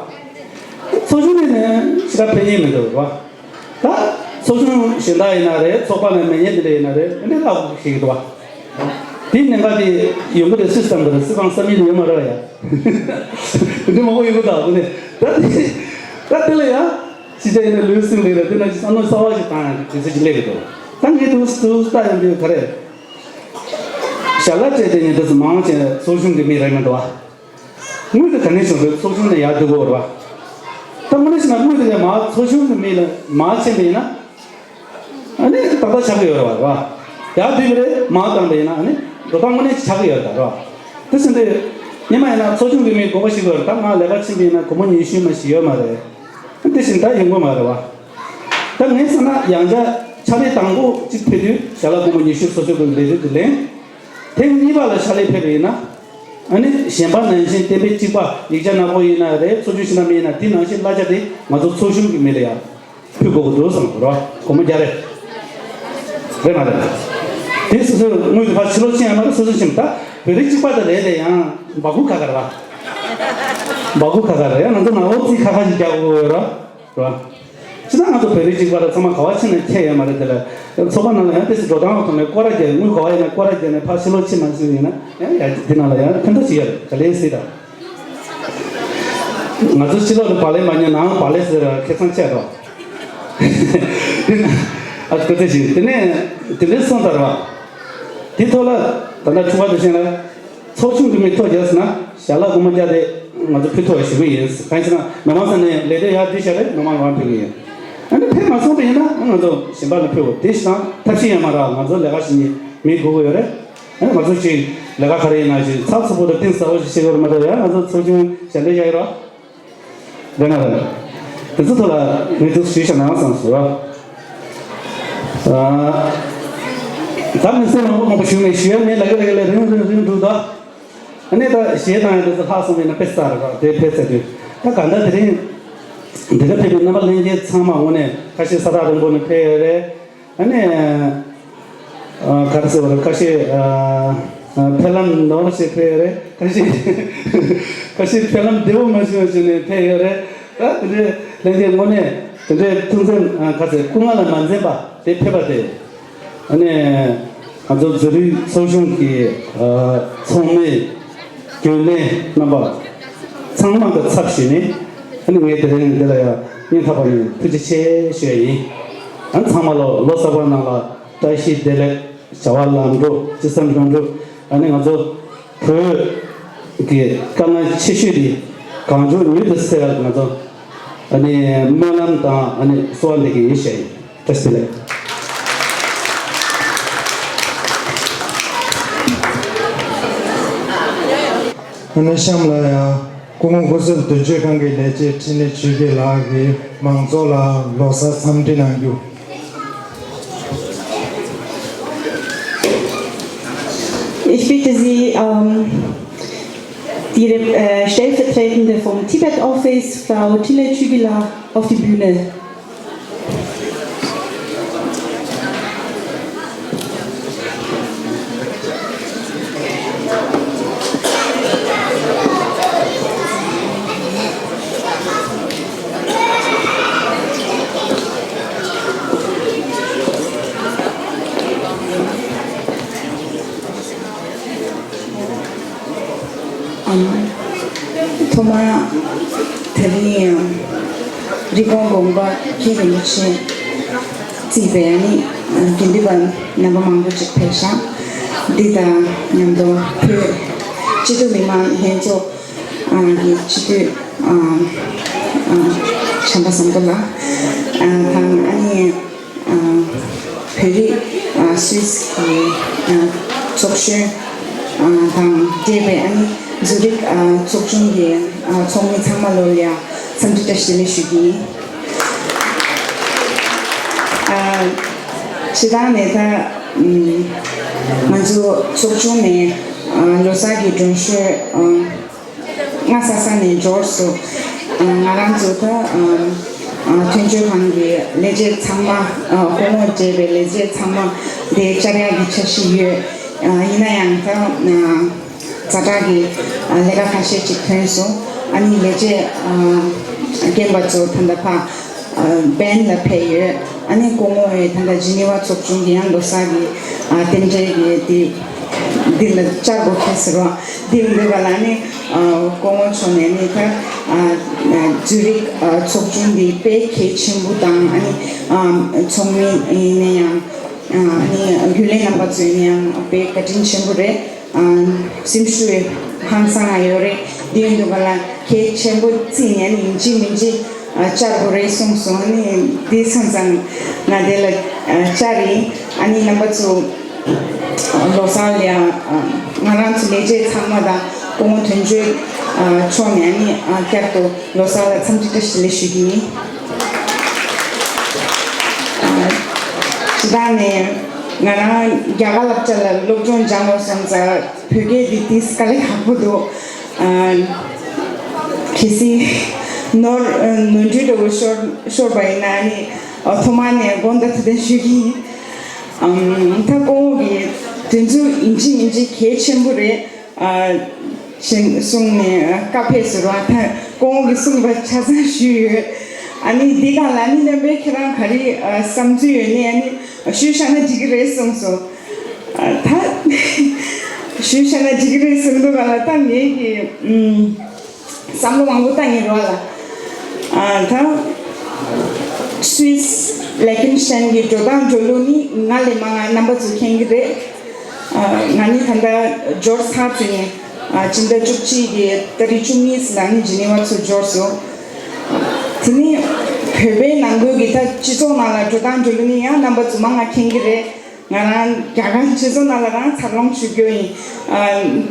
ཚོགས་ཆུང་ནས་ནས་ཞེ་དྲག་ཕེབས་མཁན་མི་འདུག་ར། ད་ཚོགས་ཆུང་གཞན་དག་ཡིན་ན་རེད། ཚོགས་པ་ནས་མེད་མཁན་དེ་འདྲ་ཡིན་ན་རེད། ཨ་འདྲ་ལབ་ཤེས་ཀྱི་འདུག་བ། དེའི་གནད་འགག་དེ་ཡོང་གི་རེད། སུས་བསམ་གི་རེད། སུས་བསམ་བསམ་ཡིན་ཡོད་མ་རེད་ཡ། དེ་འདྲ་མང་པོ་ཡོང་གི་འདུག་དེ་ནས་ད་དེ་ད་དེ་ལ་ཡ་ ཕྱི་རྒྱལ་ཡིན་ན་ལུས་སེམས་ལས་ལ་དེ་ན་བསམ་བློ་གསར་བ་ཞིག་བཏང་ཡང་དེ་ཚོ་ཞིག་སླེབས་ཀྱི་འདུག་ད་ངས་དུ་དུ་ལྟ་ཡོང་དུས་ག་རེ། ཞལ་ལག་སྤྲད་དེ་ནི་དེ་ཚོ་མང་ཆེ་ཚོགས་ཆུང་གི་མི་རེད་མི་འདུག་བ། དངུལ་དེ་ག་ནས་བྱུང་འདུག་ཚོགས་ཆུང་ནས་ཡར་བསྡུ་དགོས་རེད་བ། ད་དངོས་གནས་བྱས་ན་དངུལ་དེ་ཡང་མ་ཚོགས་ཆུང་གི་མི་ལ་མ་ཕྱིན་པ་ཡིན་ན། ཨ་ནི་ཏག་ཏག་ཆགས་ཀྱི་ཡོད་རེད་བ། ཡར་བསྡུས་པ་རེད་མར་བཏང་པ་ཡིན་ན་ཨ་ནི་འགྲོ་སྟངས་དངོས་གནས་ཆགས་ཀྱི་ཡོད་རེད་བ། དེ་བཞིན་དུ་སྔོན་མ་ཡིན་ན་ཚོགས་ཆུང་གི་མི་དགོངས་པ་ཞིག་ཡོད་རེད། ད་ང་ལས་ཀ་ཕྱིན་པ་ཡིན་ན་སྒོར་མོ་ཉི་ཤུ་མ་ཞིག་ཡོད་མ་རེད། དེ་བཞིན་ད་ཡོང་གི་མ་རེད་བ། ད་ངས་བསམ་ན་ཡང་བསྐྱར་ཕྱག་ལས་དང་པོ་གཅིག་ཕེབས་དུས་ཞལ་ལག་སྒོར་མོ་ཉི་ཤུ་སོ་སོའི་སྒོ་ནས་ལས་དོན་དེ་ལེན། ཐེངས་གཉིས་པ་ལ་ཕྱག་ལས་ཕེབས་པ་ཡིན་ན། ཨ་ནི་གཞན་པ་ནང་བཞིན་གཏན་འབེབས་གཅིག་པ་ཡིག་ཆ་ནག་པོ་ཡིན་ན་རེད། ཚོགས་ཆུང་ཕྱི་ནང་མི་ཡིན་ན་དེ་ནང་བཞིན་གླ་ཆ་དེ་ང་ཚོ་ཚོགས་ཆུང་གི་མི་ལ་ཡང་ཕུལ་དགོས་ཀྱི་འདུག་བསམ་གྱི་རེད། སྒོར་མོ་བརྒྱ་རེད། རེད་མ་རེད། དེ་སོ་སོའི་དངུལ་དེ་ཕར་ཕྱི་ལོགས་ཕྱིན་ཡང་མ་རེད། སོ་སོ་ཕྱིན། ད་བོད་རིགས་གཅིག་པ་དེ་རེད་དེ་ཡང་སྦ་ཁུག་ཁ་ཁ་རེད་བ། སྦ་ཁུག་ཁ་ཁ་རེད། ཡང་ང་ཚོ་ནག་པོ་རྩིས་ཁ་ཁ་ཞིག་རྒྱག་དགོས་ཡོད་རེད་བ། ཅི་ད་ང་ཚོ་བོད་རིགས་གཅིག་པ་ར་ཚང་མ་ག་བ་ཕྱིན་ནས་ཁྱད་ཡོད་མ་རེད། དེ་ལ་ཚོགས་པ་ནང་ལ་ཡང་ཏོག་ཙམ་འགྲོ་སྟངས་ཐོག་ནས་སྐོར་ར་རྒྱག་དངུལ་ག་བ་ཡིན་ན་སྐོར་ར་རྒྱག་ནས་ཕར་ཕྱི་ལོགས་ཕྱིན་མ་ཕྱིན་ཡིན་ན་ཡང་ཡ་དེ་ནང་ལ་ཡང་ཕན་ཐོགས་ཅིག་ཡོད་རེད། ག་ལེ་སྲིད་དང་། ང་ཚོ་ཕྱི་ལོགས་ལ་བག་ལེབ་མ་ཉོ་ནང་བག་ལེབ་ཟེར་བ་ཁེ་བཟང་ཆེ་རོ། དེ་ན་ཨ་ཁོ་ཚེ་ཞིག་དེ་ནས་དེ་འདྲའི་སོང་ཚར་བ། དེ་ཐོག་ལ་ད་ལྟ་ཕྲུ་གུ་དེ་བཞིན་ལ། ཚོགས་ཆུང་གི་མི་ཐོ་བརྒྱབ་ཟེར་ན་ཞལ་ལག་སྒོར་མོ་བརྒྱ་དེ་ང་ཚོ་ཕུལ་ཐུབ་པ་ཞུ་གི་ཡིན། གང་ཡིན་ཟེར་ན་མི་མང་ས་ནས་ལས་དོན་ཡར་བསྡུས་བཞག་རེད། མི་མང་ལ་རང་ཕུལ་གི་ཡིན། ཨ་ནི་ཕུལ་མ་སོང་པ་ཡིན་ན་ང་ཚོ་གཞན་པ་ལ་ཕུལ་བ་དེ་ཞིག་དང་ཐབས་ཤེས་ཡང་མ་རག་ང་ཚོ་ལས་ཀ་བྱེད་མཁན་མི་དགོས་ཀྱི་ཡོད་རེད། ཨ་ནི་ང་ཚོ་ཅིག་ལས་ཀ་ག་རེ་ཡིན་ན་ཅིག་ཚགས་ཚུད་པོ་དང་གཏིང་ཟབ་པོ་ཞིག་བྱེད་དགོས་རེད་མ་གཏོགས་ཚོགས་ཆུང་ཞལ་འདེབས་བཞག་ཡོད་རོགས། དེ་ན་རེད། དེ་ཚོ་ཐོག་ལ་ངས་ཐུགས་ཞུས་བྱ་ནའང་བསམ་སོང་ར། ཨ། ད་མི་སེམས་མང་པོ་མང་པོ་ཞུ་མེད། ཞུ་ཡ་མེད། ལ་གི་ལ་གི་ལ་རིང་རིང་རིང་འགྲོ་ད། ཨ་ནི་ད་གཞས་བཏང་ཡ་དེ་ཚོ་ལྷག་སོང་བས་ན་དཔེ་ཚར་ར་དེ་ཕེབས་ཚར་དུས། ད་ག་འདྲ་དེ་རིང་། འདི་ག་ཕེབས་པའི་རྣམ་པ་ལྷན་རྒྱས་ཚང་མ་དངོས་གནས་ཁ་ཤས་ས་ཐག་རིང་པོ་ནས་ཕེབས་ཡོད་རེད། ཨ་ནི། ཨ། ག་རེ་ཟེར་བ་རེད། ཁ་ཤས། ཨ། ཨ། ཕེབས་ལམ་ནོར་ཞིག་ཕེབས་ཡོད་རེད། ཁ་ཤས། ཁ་ཤས་ཕེབས་ལམ་བདེ་པོ་མ་བྱུང་བ་བྱུང་ནས་ཕེབས་ཡོད་རེད། ཨ། དེ་འདྲའི་ལྷན་རྒྱས་དངོས་གནས་དེ་འདྲའི་ཐུགས་འཛེམ། ཨ། ག་ཚོད་སྐུ་ངལ་ལ་མ་འཛེམས་པ་དེ་ཕེབས་པ་དེ། ཨ་ནི། ང་ཚོ་འཛམ་གླིང་ཚོགས་ཆུང་གི། ཨ། ཚོགས་མི། རྒྱུན་ལས་རྣམ་པ་ཚང་མ་གི་ཚབ་ཞུས་ནས། ཨ་ནི་ངས་དེ་རིང་འདི་ལ་ཡང་སྙིང་ཐག་པ་ནས་ཐུགས་རྗེ་ཆེ་ཞུ་ཡ་ཡིན། ཨ་ནི་ཚང་མ་ལོ་ལོ་གསར་པ་ནང་ལ་བཀྲ་ཤིས་བདེ་ལེགས། བྱ་བ་ལམ་འགྲོ། ཅི་བསམ་དོན་འགྲུབ། ཨ་ནི་ང་ཚོ་བོད་ཀྱི་དཀའ་ངལ་ཆེ་ཤོས་དེ་གང་མགྱོགས་མྱུར་དུ་སེལ་བར་ང་ཚོ་ཨ་ནི་སྨོན་ལམ་དང་ཨ་ནི་གསོལ་བ་འདེབས་ཀྱི་ཡིན་ཞུ་ཡ་ཡིན། བཀྲ་ཤིས་བདེ་ལེགས། ཨ་ནི་གཤམ་ལ་ཡང་སྐུ་ངོ་སྐུ་ཚབ་དོན་གཅོད་ཁང་གི་ལས་བྱེད་འཕྲིན་ལས་ཆོས་སྐྱིད་ལགས་ཀྱིས་མང་ཚོགས་ལ་ལོ་གསར་འཚམས་འདྲི་གནང་རྒྱུ། Ich bitte Sie, ähm, die Rep-, äh, Stellvertretende vom Tibet Office, Frau Tile Chügila, auf die Bühne. ཨམ། ཐོག་མར་དེ་རིང་ཡང་རི་ཀོན་དགོན་པ་མཁན་རིན་པོ་ཆེ་གཙོས་པའི་ཨ་ནི་དགེ་འདུན་པ་རྣམ་པ་མང་པོ་ཅིག་ཕེབས་ཤག་འདི་དང་མཉམ་དུ་བོད་སྤྱི་འཐུས་མི་མང་ལྷན་ཚོགས་ཀྱི་སྤྱི་འཐུས་བྱམས་པ་བཟང་པོ་ལགས་དང་ཨ་ནི། ཨ། བོད་རིགས། ཨ། སུད་སི་གི། ཨ། ཚོགས་གཞོན། ཨ། དང་འབྲེལ་བའི་ཨ་ནི་ཛུ་རིག་ཨ། ཚོགས་ཆུང་གི། ཨ། ཚོགས་མི་ཚང་མ་ལོ་ལ་ཡ་འཚམས་འདྲི་བཀྲ་ཤིས་བདེ་ལེགས་ཞུ་གི་ཡིན། ཨ། སྤྱིར་བཏང་ནས་ད། ཨམ། ང་ཚོ་ཚོགས་ཆུང་ནས། ཨ། ལོ་གསར་གྱི་མགྲོན་ཤོས། ཨ། སྔ་ས་ས་ནས་འབྱོར་སོང་། ང་རང་ཚོ་ད་མཐུན་འགྱུར་ཁང་གི་ལས་བྱེད་ཚང་མ། སྐུ་ངོ་བགྲེས་པའི་ལས་བྱེད་ཚང་མ་དེ་བཅར་ཡག་གི་འཆར་གཞི་ཡོད། ཡིན་ན་ཡང་ད་ཛ་དྲག་གི་ལས་ཀ་ཁ་ཤས་ཅིག་ཐོན་སོང་། ཨ་ནི་ལས་བྱེད་རྒན་པ་ཚོ་ད་ལྟ་ཕ། སྦེན་ལ་ཕེབས་ཡོད། ཨ་ནི་སྐུ་ངོ་ཡི་ད་ལྟ་ཇི་ནི་ཝ་ཚོགས་ཆུང་གི་ཡང་ལོ་གསར་གྱི་རྟེན་འབྲེལ་གྱི་དེ་འདི་ལ་བཅར་དགོས་ཁེལ་ཟེར་བ་འདི་ཡོང་འདོད་པ་ལ་ནི་ སྐུ་ངོ་མཆོག་ནས་ནི་ད་ཛུ་རིག་ཚོགས་ཆུང་འདི་དཔེ་གལ་ཆེན་པོ་དང་ཨ་ནི་ཚོགས་མི་ནས་ཡང་ཨ་ནི་རྒྱུན་ལས་རྣམ་པ་ཚོས་ནི་ཡང་དཔེ་བཀའ་དྲིན་ཆེན་པོ་རེད། སེམས་ཤུགས་ཧང་སང་ཡོད་རེད། འདི་ཡིན་དུས་ག་ལ་གལ་ཆེན་པོ་བརྩིས་ནས་ནི་ཡིན་གཅིག་མིན་གཅིག་བཅར་དགོས་རེད་གསུངས་སོང་། ནི་འདི་སོང་ཙང་ང་དེ་ལ་བཅར་ཡིན། ཨ་ནི་རྣམ་པ་ཚོ་ལོ་གསར་ལ་ང་རང་ཚོ་ལས་བྱེད་ཚང་མ་དང་སྐུ་ངོ་དོན་གཅོད་མཆོག་ནས་ནི་བསྐྱར་དུ་ལོ་གསར་ལ་འཚམས་འདྲི་བཀྲ་ཤིས་བདེ་ལེགས་ཞུ་གི་ཡིན། སྤྱིར་བཏང་ནས་ང་རང་རྒྱ་གར་སློབ་གྲྭ་ལ་སློབ་སྦྱོང་སྦྱངས་པ་སོང་ཙང་བོད་སྐད་འདི་ཏིས་དཀའ་ལས་ཁག་པོ་འདུག་གལ་སྲིད་ནོར་ནོར་འཁྲུལ་འདྲ་བོ་ཤོར་ཤོར་བ་ཡིན་ན་ནི་ཐོག་མ་ནས་དགོངས་དག་ཐུགས་བདེན་ཞུ་གི་ཡིན། ད་སྐུ་ངོ་གི་དོན་ཚུལ་ཡིན་གཅིག་མིན་གཅིག་གལ་ཆེན་པོ་རེད། ཞེས་གསུངས་ནས་བཀའ་ཕེབས་སོང་བ་དང་སྐུ་ངོ་གིས་གསུངས་པ་ཆ་ཚང་ཞུས་ཡོད། ཨ་ནི་འདི་ག་ལ་ནི་རྣམ་པས་ཁྱེད་རང་ག་རེ་བསམ་ཚུལ་ཡོད་ནས་ཨ་ནི་ཞུས་བཞག་ན་འགྲིག་གི་རེད་གསུངས་སོང་། ད་ཞུས་བཞག་ན་འགྲིག་གི་རེད་གསུངས་འདུག་ག་ལ་ད་ངེད་ཀྱི་བསམ་བློ་མང་པོ་བཏང་ཡིན་རོགས་ལ། ད་སུད་སི་ལེ་ཁེན་ཤན་གྱི་འགྲོ་སྟངས་འགྲོ་ལུགས་ནི་ང་ལས་མང་ང་རྣམ་པ་ཚོས་མཁྱེན་གྱི་རེད། ང་ནི་ད་ལྟ་འབྱོར་ཚར་ཚེ་ནས་སྤྱི་ཟླ་བཅུ་གཅིག་གི་ཏ་རིག་བཅུ་གཉིས་ལ་ནི་ཇི་ནི་ཝ་ཚུར་འབྱོར་སོང་། དེ་ནི་བོད་པའི་ནང་ཁུལ་གྱི་ད་སྤྱི་ཚོགས་ནང་ལ་འགྲོ་སྟངས་འགྲོ་ལུགས་ནི་ཡང་རྣམ་པ་ཚོ་མང་ང་མཁྱེན་གྱི་རེད། ང་རང་རྒྱ་གར་སྤྱི་ཚོགས་ནང་ལ་རང་འཚར་ལོངས་བྱེད་རྒྱུ་ཡིན།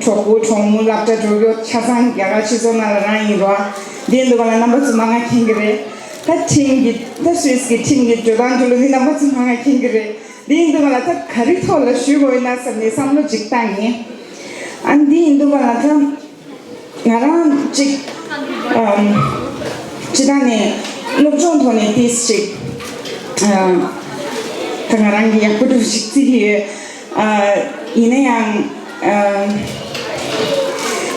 གྲོགས་པོ་གྲོགས་མོ་སློབ་གྲྭ་འགྲོ་རྒྱུ་ཆ་ཚང་རྒྱ་གར་སྤྱི་ཚོགས་ནང་ལ་རང་ཡིན་རོགས། འདི་འདུག་ག་ལ་རྣམ་པ་ཚོ་མང་ང་མཁྱེན་གྱི་རེད། ད་ཁྲིམས་ཀྱི་ད་སུད་སི་གི་ཁྲིམས་ཀྱི་འགྲོ་སྟངས་འགྲོ་ལུགས་འདི་རྣམ་པ་ཚོ་མང་ང་མཁྱེན་གྱི་རེད། འདི་ཡིན་དུས་ག་ལ་ད་ག་རེ་ཐོག་ལ་ཞུ་དགོས་ཡིན་ན་བསམ་ནས་བསམ་བློ་ཅིག་བཏང་ཡིན། ཨ་འདི་ཡིན་དུས་ག་ལ་ད་ང་རང་ཅིག་ཨམ་སྤྱི་བཏང་ནས་སློབ་སྦྱོང་ཐོག་ནས་ཏིས་ཅིག་ཨམ་ད་ང་རང་གི་ཡག་པོ་འདྲ་ཞིག་བརྩི་གི་ཡོད། ཨ་ཡིན་ན་ཡང་ཨམ་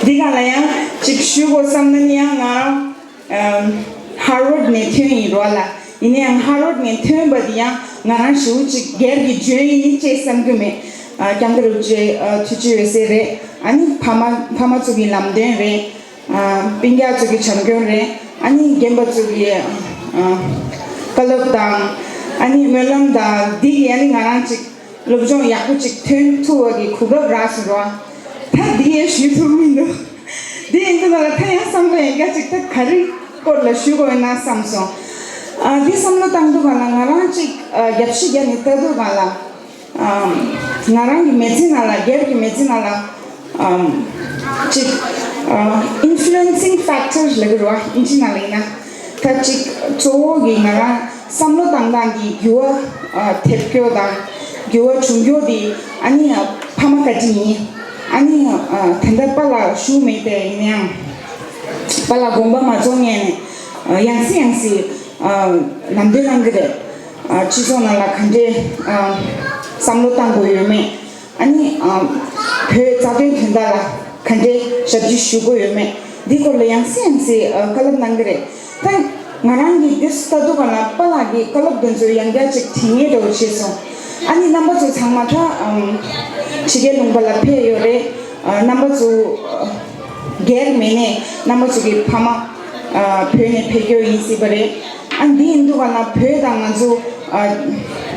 འདི་ག་ལ་ཡང་ཅིག་ཞུ་དགོས་བསམ་ན་ནི་ཡང་ང་རང་ཧར་ཝརཌ་ནས་ཐོན་ཡིན་རོགས་ལ། ཡིན་ན་ཡང་ཧར་ཝརཌ་ནས་ཐོན་པ་དེ་ཡང་ང་རང་ཞེ་པོ་ཅིག་སྒེར་གྱི་འཇོན་ཡིན་ཅེས་བསམ་གྱི་མེད། ཨ་སྐྱབས་མགོན་རིན་པོ་ཆེ་ཨ་ཐུགས་རྗེ་ཡོད་ཟེར་རེད། ཨ་ནི་ཕ་མ་ཕ་མ་ཚོ་གི་ལམ་སྟོན་རེད། ཨ་སྤུན་ཀྱག་ཚོ་གི་བྱམས་སྐྱོང་རེད། ཨ་ནི་རྒན་པ་ཚོ་གི་ཨ་བཀའ་སློབ་དང་ཨ་ནི་སྨོན་ལམ་དང་འདི་གི་ཨ་ནི་ང་རང་ཅིག་སློབ་སྦྱོང་ཡག་པོ་ཅིག་ཐོན་ཐུབ་པ་གི་གོ་སྐབས་རག་སོང་རོགས། ད་འདི་ཡང་ཞུ་ཐུབ་མི་འདུག་འདི་ཡིན་དུས་ང་ལ་ད་ཡང་བསམ་བློ་ཡང་བསྐྱར་ཅིག་ད་ག་རེ་སྐོར་ལ་ཞུ་དགོས་ཡོད་ན་བསམ་སོང་། ཨ་འདི་བསམ་བློ་བཏང་དུས་ག་ལ་ང་རང་ཅིག་ཨ་རྒྱབ་ཤིག་རྒྱབ་ནས་ལྟ་དུས་ག་ལ་ཨ་ང་རང་གི་མི་ཚེ་ནང་ལ་སྒེར་གྱི་མི་ཚེ་ནང་ལ་ཨ་ཅིག་ཨ་ཨིན་ཕུ་ལུ་ཨེན་སིང་ཕེག་ཊར་ལབ་ཀྱི་རེད་བ། ཨིན་ཇི་ནང་ལ་ཡིན་ན། ད་ཅིག་གཙོ་བོ་གི་ང་རང་བསམ་བློ་བཏང་སྟངས་ཀྱི་འགྱུར་བ་ཨ་ཐེབས་རྒྱུ་དང་འགྱུར་བ་བྱུང་རྒྱུ་དེ་ཨ་ནི་ཕ་མ་བཀའ་དྲིན་ཡིན། ཨ་ནི་ཨ་ད་ལྟ་པཱ་ལགས་བཞུགས་མེད་པས་ཡིན་ནའང་པཱ་ལགས་དགོངས་པ་མ་རྫོགས་སྔོན་ནས་ཨ་ཡང་སེ་ཡང་སེ་ཨ་ལམ་སྟོན་གནང་གི་རེད། ཨ་སྤྱི་ཚོགས་ནང་ལ་ག་འདྲས་ཨ་བསམ་བློ་བཏང་དགོས་ཡོད་མེད། ཨ་ནི་ཨ་བོད་རྩ་དོན་དོན་དག་ལ་ག་འདྲའི་ཞབས་ཕྱི་ཞུ་དགོས་ཡོད་མེད་འདི་སྐོར་ལ་ཡང་སེ་ཡང་སེ་ཨ་བཀའ་སློབ་གནང་གི་རེད། ད་ང་རང་གིས་འདི་ལྟ་དུས་ག་ལ་པཱ་ལགས་ཀྱི་བཀའ་སློབ་དེ་ཚོ་ཡང་བསྐྱར་ཅིག་དྲན་ཡས་འདྲ་བོ་བྱས་སོང་། ཨ་ནི་རྣམ་པ་ཚོ་ཚང་མ་ད་ཨམ་ཕྱི་རྒྱལ་ལུང་པ་ལ་ཕེབས་ཡོད་རེད། ཨ་རྣམ་པ་ཚོ་ཨ་སྒེར་མེད་ནས་རྣམ་པ་ཚོ་གི་ཕ་མ་ཨ་བོད་ནས་ཕེབས་རྒྱུ་ཡིན་སྲིད་པ་རེད། ཨ་འདི་ཡིན་དུས་ག་ལ་བོད་དང་ང་ཚོ་ཨ་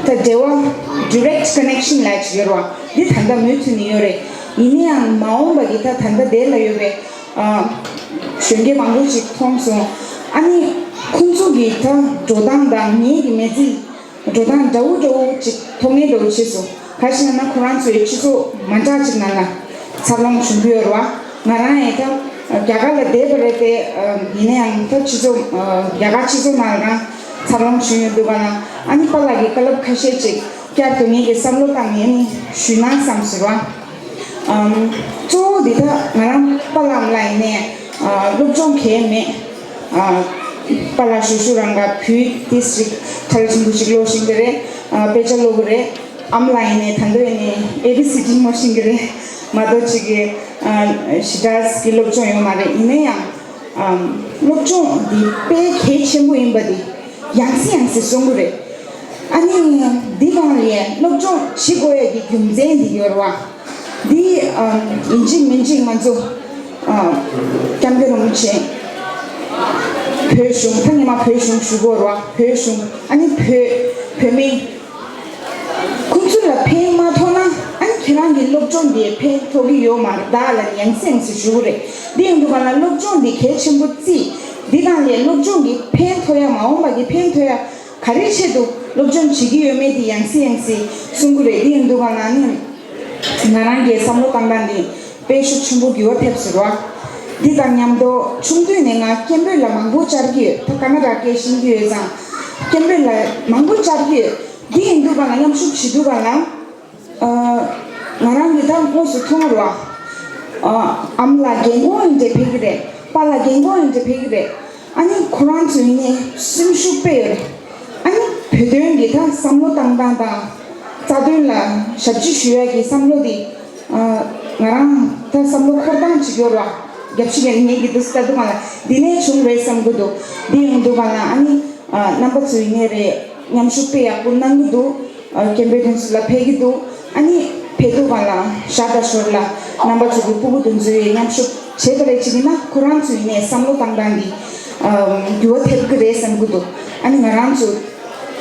ད་འབྲེལ་བ་ཌི་རེག་ཊི་ཀོ་ནེག་ཤན་ལབ་ཅིག་ཡོད་རེད་བ། འདི་ད་ལྟ་མུ་མཐུད་ནས་ཡོད་རེད། ཡིན་ན་ཡང་མ་འོངས་པ་གི་ད་ད་ལྟ་དེ་ལ་ཡོད་པའི་ཨ་གཞོན་སྐྱེས་མང་པོ་ཞིག་མཐོང་སོང་། ཨ་ནི་ཁོང་ཚོ་གི་ད་འགྲོ་སྟངས་དང་ངེད་ཀྱི་མི་ཚེ་འགྲོ་སྟངས་འདྲ་བོ་འདྲ་བོ་ཅིག་མཐོང་ངེས་འདྲ་བོ་བྱས་སོང་། ག་རེ་ཟེར་ན་ཁོ་རང་ཚོའི་སྤྱི་ཚོགས་མ་འདྲ་ཅིག་ནང་ལ་འཚར་ལོངས་བྱུང་གི་ཡོད་རེད་བ། ང་རང་ཡང་ད་རྒྱ་གར་ལ་བསྡད་པ་རེད་དེ། ཡིན་ན་ཡང་ད་སྤྱི་ཚོགས་རྒྱ་གར་སྤྱི་ཚོགས་ནང་ལ་རང་འཚར་ལོངས་བྱུང་ཡོད་འདུག་ག་ལ། ཨ་ནི་པཱ་ལགས་ཀྱི་བཀའ་སློབ་ཁ་ཤས་ཅིག་བསྐྱར་དུ་ངེད་ཀྱིས་བསམ་བློ་བཏང་ནས་ནི་ཞུས་ན་བསམ་ཟེར་བ། ཨམ། གཙོ་བོ་འདི་ད་ང་རང་པཱ་ལགས་ལ་ཡིན་ནའི་ཨ་སློབ་སྦྱོང་གང་ཡང་མེད། ཨ་པཱ་ལགས་ཞུ་ཞུ་རང་ག་བུ་ཏིས་ཅིག་ཁྲ་ལ་ཆེན་པོ་ཅིག་ལོ་ཤིང་གི་རེད། ཨ་དཔེ་ཆ་ཀློག་གི་རེད། ཨམ་ལགས་ཡིན་ནའི་ད་འདོད་ཡིན་ནའི་ཨེ་བི་སི་ཌི་ཀློག་ཤིང་གི་རེད། མ་གཏོགས་ཅིག་གི་ཨ་ཞེ་དྲག་གི་སློབ་སྦྱོང་ཡོད་མ་རེད། ཡིན་ན་ཡང་ཨམ་སློབ་སྦྱོང་འདི་དཔེ་གལ་ཆེན་པོ་ཡིན་པ་འདི་ཡང་སེ་ཡང་སེ་གསུང་གི་རེད། ཨ་ནི་འདི་གང་ལས་སློབ་སྦྱོང་བྱེད་དགོས་ཡ་གི་རྒྱུ་མཚན་འདི་ཡོད་རེད་བ། འདི་ཨམ་ཡིན་གཅིག་མིན་གཅིག་ང་ཚོ་ ཨ། སྐྱབས་མགོན་རིན་པོ་ཆེ། བོད་གཞུང་། ད་ངས་མ་བོད་གཞུང་ཞུ་གི་ཡོད་རེད་བ། བོད་གཞུང་། ཨ་ནི་བོད་བོད་མི། ཁོང་ཚོ་ལ་ཕན་མ་ཐོགས་ན། ཨ་ནི་ཁྱེད་རང་གི་སློབ་སྦྱོང་འདི་ཕན་ཐོགས་ཀྱི་ཡོད་མ་རེད་ད་ལབ་ནས་ཡང་སེ་ཡང་སེ་ཞུ་གི་རེད། འདི་ཡིན་དུས་ག་ལ་སློབ་སྦྱོང་འདི་གལ་ཆེན་པོ་བརྩི། འདི་དང་ལས་སློབ་སྦྱོང་གི་ཕན་ཐོགས་ཡ། མ་འོངས་པ་གི་ཕན་ཐོགས་ཡ། ག་རེའི་ཆེད་དུ་སློབ་སྦྱོང་བྱེད་ཀྱི་ཡོད་མེད་དེ་ཡང་སེ་ཡང་སེ་གསུང་གི་རེད། དེ་ཡིན་དུས་ག་ལ་ནི་ང་རང་གི་བསམ་བློ་བཏང་སྟངས་དེ་དཔེ་ཤུགས་ཆེན་པོ་འགྱུར་བ་ཐེབས་ཟེར་བ། འདི་དང་མཉམ་དུ་ཆུང་དུས་ནས་ང་སྐད་འབོད་ལ་མང་པོ་བཅར་གྱི་ཡོད། ད་ཀ་ན་ཌ་སྐད་ཤེས་ཀྱི་ཡོད་ཙང་སྐད་འབོད་ལ་མང་པོ་བཅར་གྱི་ཡོད། དེ་ཡིན་དུས་ག་ལ་མཉམ་ཞུགས་བྱེད་དུས་ག་ལ། ཨ། ང་རང་གིས་ད་དངོས་སུ་མཐོང་རོགས། ཨ། ཨ་མ་ལགས་རྒན་གོག་ཡིན་དུས་ཕེབས་ཀྱི་རེད། པཱ་ལགས་རྒན་གོག་ཡིན་དུས་ཕེབས་ཀྱི་རེད། ཨ་ནི་ཁོ་རང་ཚོ་ཡིན་ནའི་སེམས་ཤུགས་དཔེ་ཡོད་རེད། ཨ་ནི་བོད་དོན་གྱི་ད་བསམ་བློ་བཏང་སྟངས་དང་། རྩ་དོན་ལ་ཞབས་ཕྱི་ཞུ་ཡ་གི་བསམ་བློ་དེ། ཨ། ང་རང་ད་བསམ་བློ་འཁོར་སྟངས་ཅིག་ཡོད་རེད་བ། རྒྱབ་ཤིག་གི་ངེད་ཀྱི་འདུག་ལྟ་དུས་ག་ལ་འདི་ནས་བྱུང་རེད་བསམ་གྱི་འདུག་འདི་ཡོང་དུས་ག་ལ་ཨ་ནི། ཨ། རྣམ་པ་ཚོ་ཡིན་ནའི་རེད། མཉམ་ཞུགས་དཔེ་ཡག་པོ་གནང་གི་འདུག་ཨ། སྐད་འབོད་དེ་ཚོ་ལ་ཕེབས་ཀྱི་འདུག་ཨ་ནི་ཕེབས་དུས་ག་ལ་ཞར་དང་ཞོར་ལ་རྣམ་པ་ཚོ་གི་སྤུ་གུ་དེ་ཚོ་ཡིས་མཉམ་ཞུགས་བྱས་པ་རེད། བྱས་ན་ཁོ་རང་ཚོ་ཡིན་ནའི་བསམ་བློ་བཏང་སྟངས་འདི། ཨ། འགྱུར་བ་ཐེབས་ཀྱི་རེད་བསམ་གྱི་འདུག་ཨ་ནི་ང་རང་ཚོ་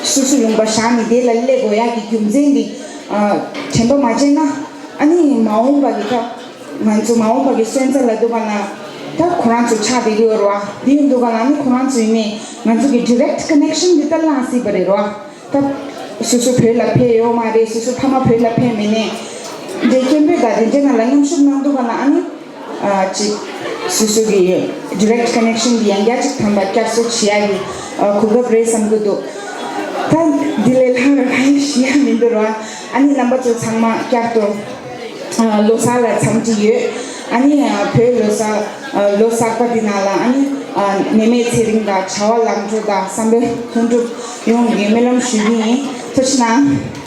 སོ་སོ་ལུང་པ་བཞག་ནས་དེ་ལ་སླེབས་དགོས་ཡག་གི་རྒྱུ་མཚན་འདི། ཨ། དྲན་པ་མ་བརྗེད་ན། ཨ་ནི་མ་འོངས་པ་གི་ད་ང་ཚོ་མ་འོངས་པ་གི་སོན་རྩ་ལབ་དུས་ག་ལ་ད་ཁོ་རང་ཚོ་ཆགས་བསྡད་ཀྱི་ཡོད་རེད་བ། དེ་ཡིན་དུས་ག་ལ་ཨ་ནི་ཁོ་རང་ཚོ་ཡིན་ནའི་ང་ཚོ་གི་ཌི་རེག་ཊི་ཀ་ནེག་ཤན་འདི་ད་བླངས་སྲིད་པ་རེད་རེད་བ། ད་སོ་སོ་བོད་ལ་ཕེབས་ཡོད་མ་རེད། སོ་སོ་ཕ་མ་བོད་ལ་ཕེབས་མེད་ནའི་འདྲའི་སྐད་འབོད་དང་དེ་འདྲའི་ནང་ལ་མཉམ་ཞུགས་གནང་དུས་ག་ལ་ཨ་ནི། ཨ། ཅིག་སོ་སོ་གི་ཌི་རེག་ཊི་ཀ་ནེག་ཤན་འདི་ཡང་བསྐྱར་ཅིག་ཐམ་པ་བསྐྱར་གསོ་བྱེད་ཡག་གི། ཨ། གོ་སྐབས་རེད་བསམ་གྱི་འདུག་ད་འདི་ལས་ལྷག་པའི་ཞུ་ཡག་མི་འདུག་ར། ཨ་ནི་རྣམ་པ་ཚོ་ཚང་མ་བསྐྱར་དུ། ཨ། ལོ་གསར་ལ་འཚམས་འདྲི་ཡོད། ཨ་ནི། ཨ། བོད་ལོ་གསར། ཨ། ལོ་གསར་པ་འདི་ནང་ལ་ཨ་ནི། ཨ། ནད་མེད་ཚེ་རིང་དང་བྱ་བ་ལམ་འགྲོ་དང་བསམ་པའི་ལྷུན་གྲུབ་ཡོང་བའི་སྨོན་ལམ་ཞུ་གི་ཡིན། ཐུགས་རྗེ་གནང་།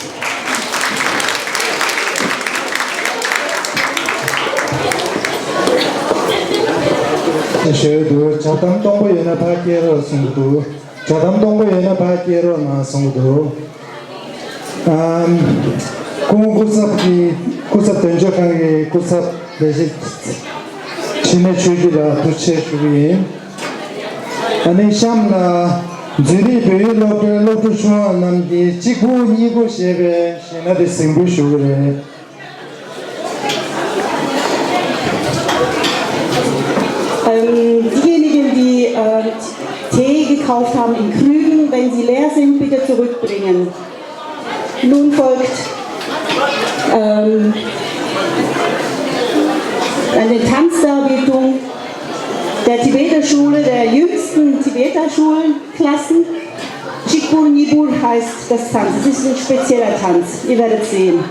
ཞུ་འདུག་བྱ་གཏམ་སྟོང་པ་ཡོད་ན་ཕར་སྐྱེལ་རོགས་གསུང་གི་འདུག་བྱ་གཏམ་སྟོང་པ་ཡོད་ན་ཕར་སྐྱེལ་རོགས་གནང་གསུང་གི་འདུག་ཨམ། སྐུ་ངོ་སྐུ་ཚབ་ཀྱི། སྐུ་ཚབ་དོན་གཅོད་ཁང་གི་སྐུ་ཚབ་ལས་བྱེད་འཕྲིན་ལས་ཆོས་སྐྱིད་ལགས་ཐུགས་རྗེ་ཆེ་ཞུ་གི་ཡིན། ཨ་ནི་གཤམ་ལ་འཛིན་རིམ་བོད་ཡིག་སློབ་གྲྭའི་སློབ་ཕྲུག་ཆུང་བ་རྣམས་ཀྱིས་གཅིག་པུ་གཉིས་པོ་ཞེས་པའི་གཞས་སྣ་དེ་གཟིགས་འབུལ་ཞུ་གི་རེད། Ähm, diejenigen, die, äh, Tee gekauft haben in Krügen, wenn sie leer sind, bitte zurückbringen. Nun folgt, ähm, eine Tanzdarbietung der Tibeter Schule, der jüngsten Tibeter Schulen. Klassen. Chikbur Nibur heißt das Tanz. Es ist ein spezieller Tanz. Ihr werdet sehen.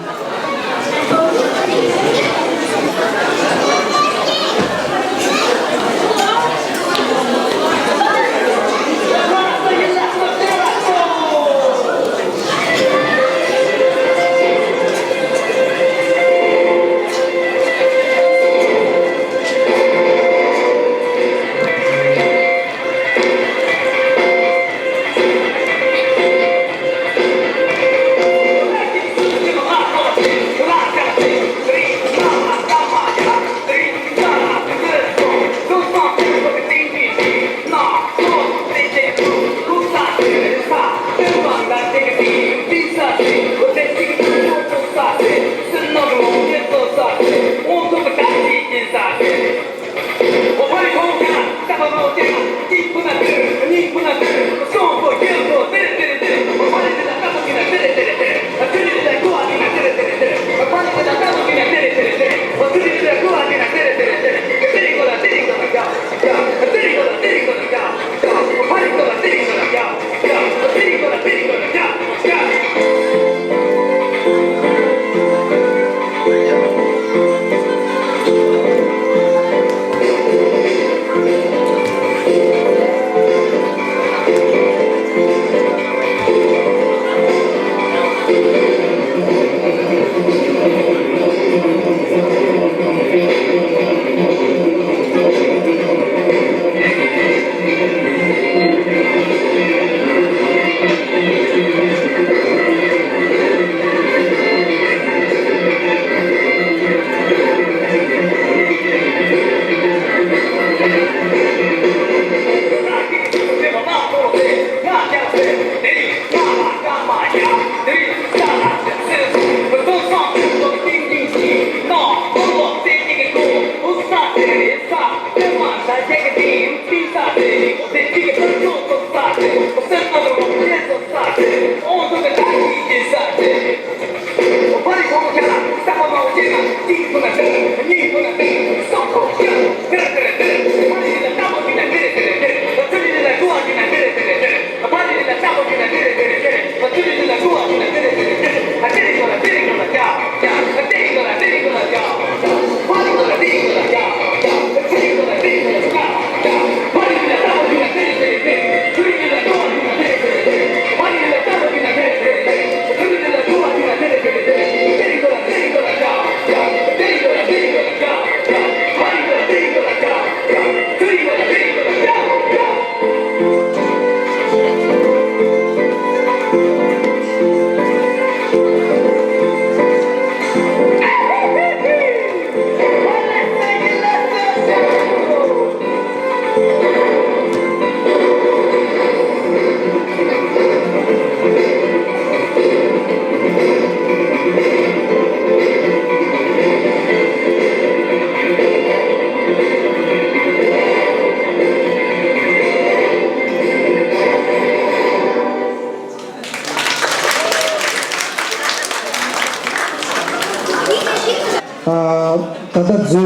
ད་ལྟ་ཛུ་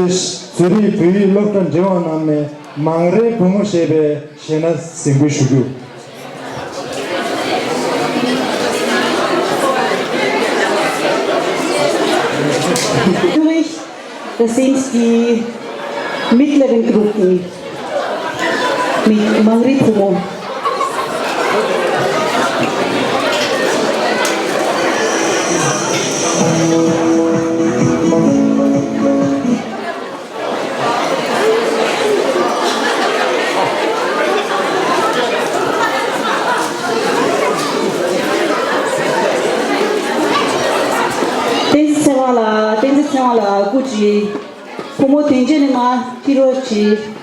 ཛུ་རིག་བོད་ཡིག་སློབ་གྲྭ་འབྲེལ་བ་གནང་མཁན་མང་རའི་བུ་མོ་ཞེས་པའི་གཞས་སྣ་གཟིགས་འབུལ་ཞུ་རྒྱུ། Natürlich, das sind die mittleren Gruppen mit Mangri Pumo. བསྟན་འཛིན་ཚེ་དབང་ལགས། བསྟན་འཛིན་ཚེ་དབང་ལགས་སྐུ་མཁྱེན། ཕོ་མོ་དོན་གཅོད་ནས་མ་ཁྱི་རོ་ཆི།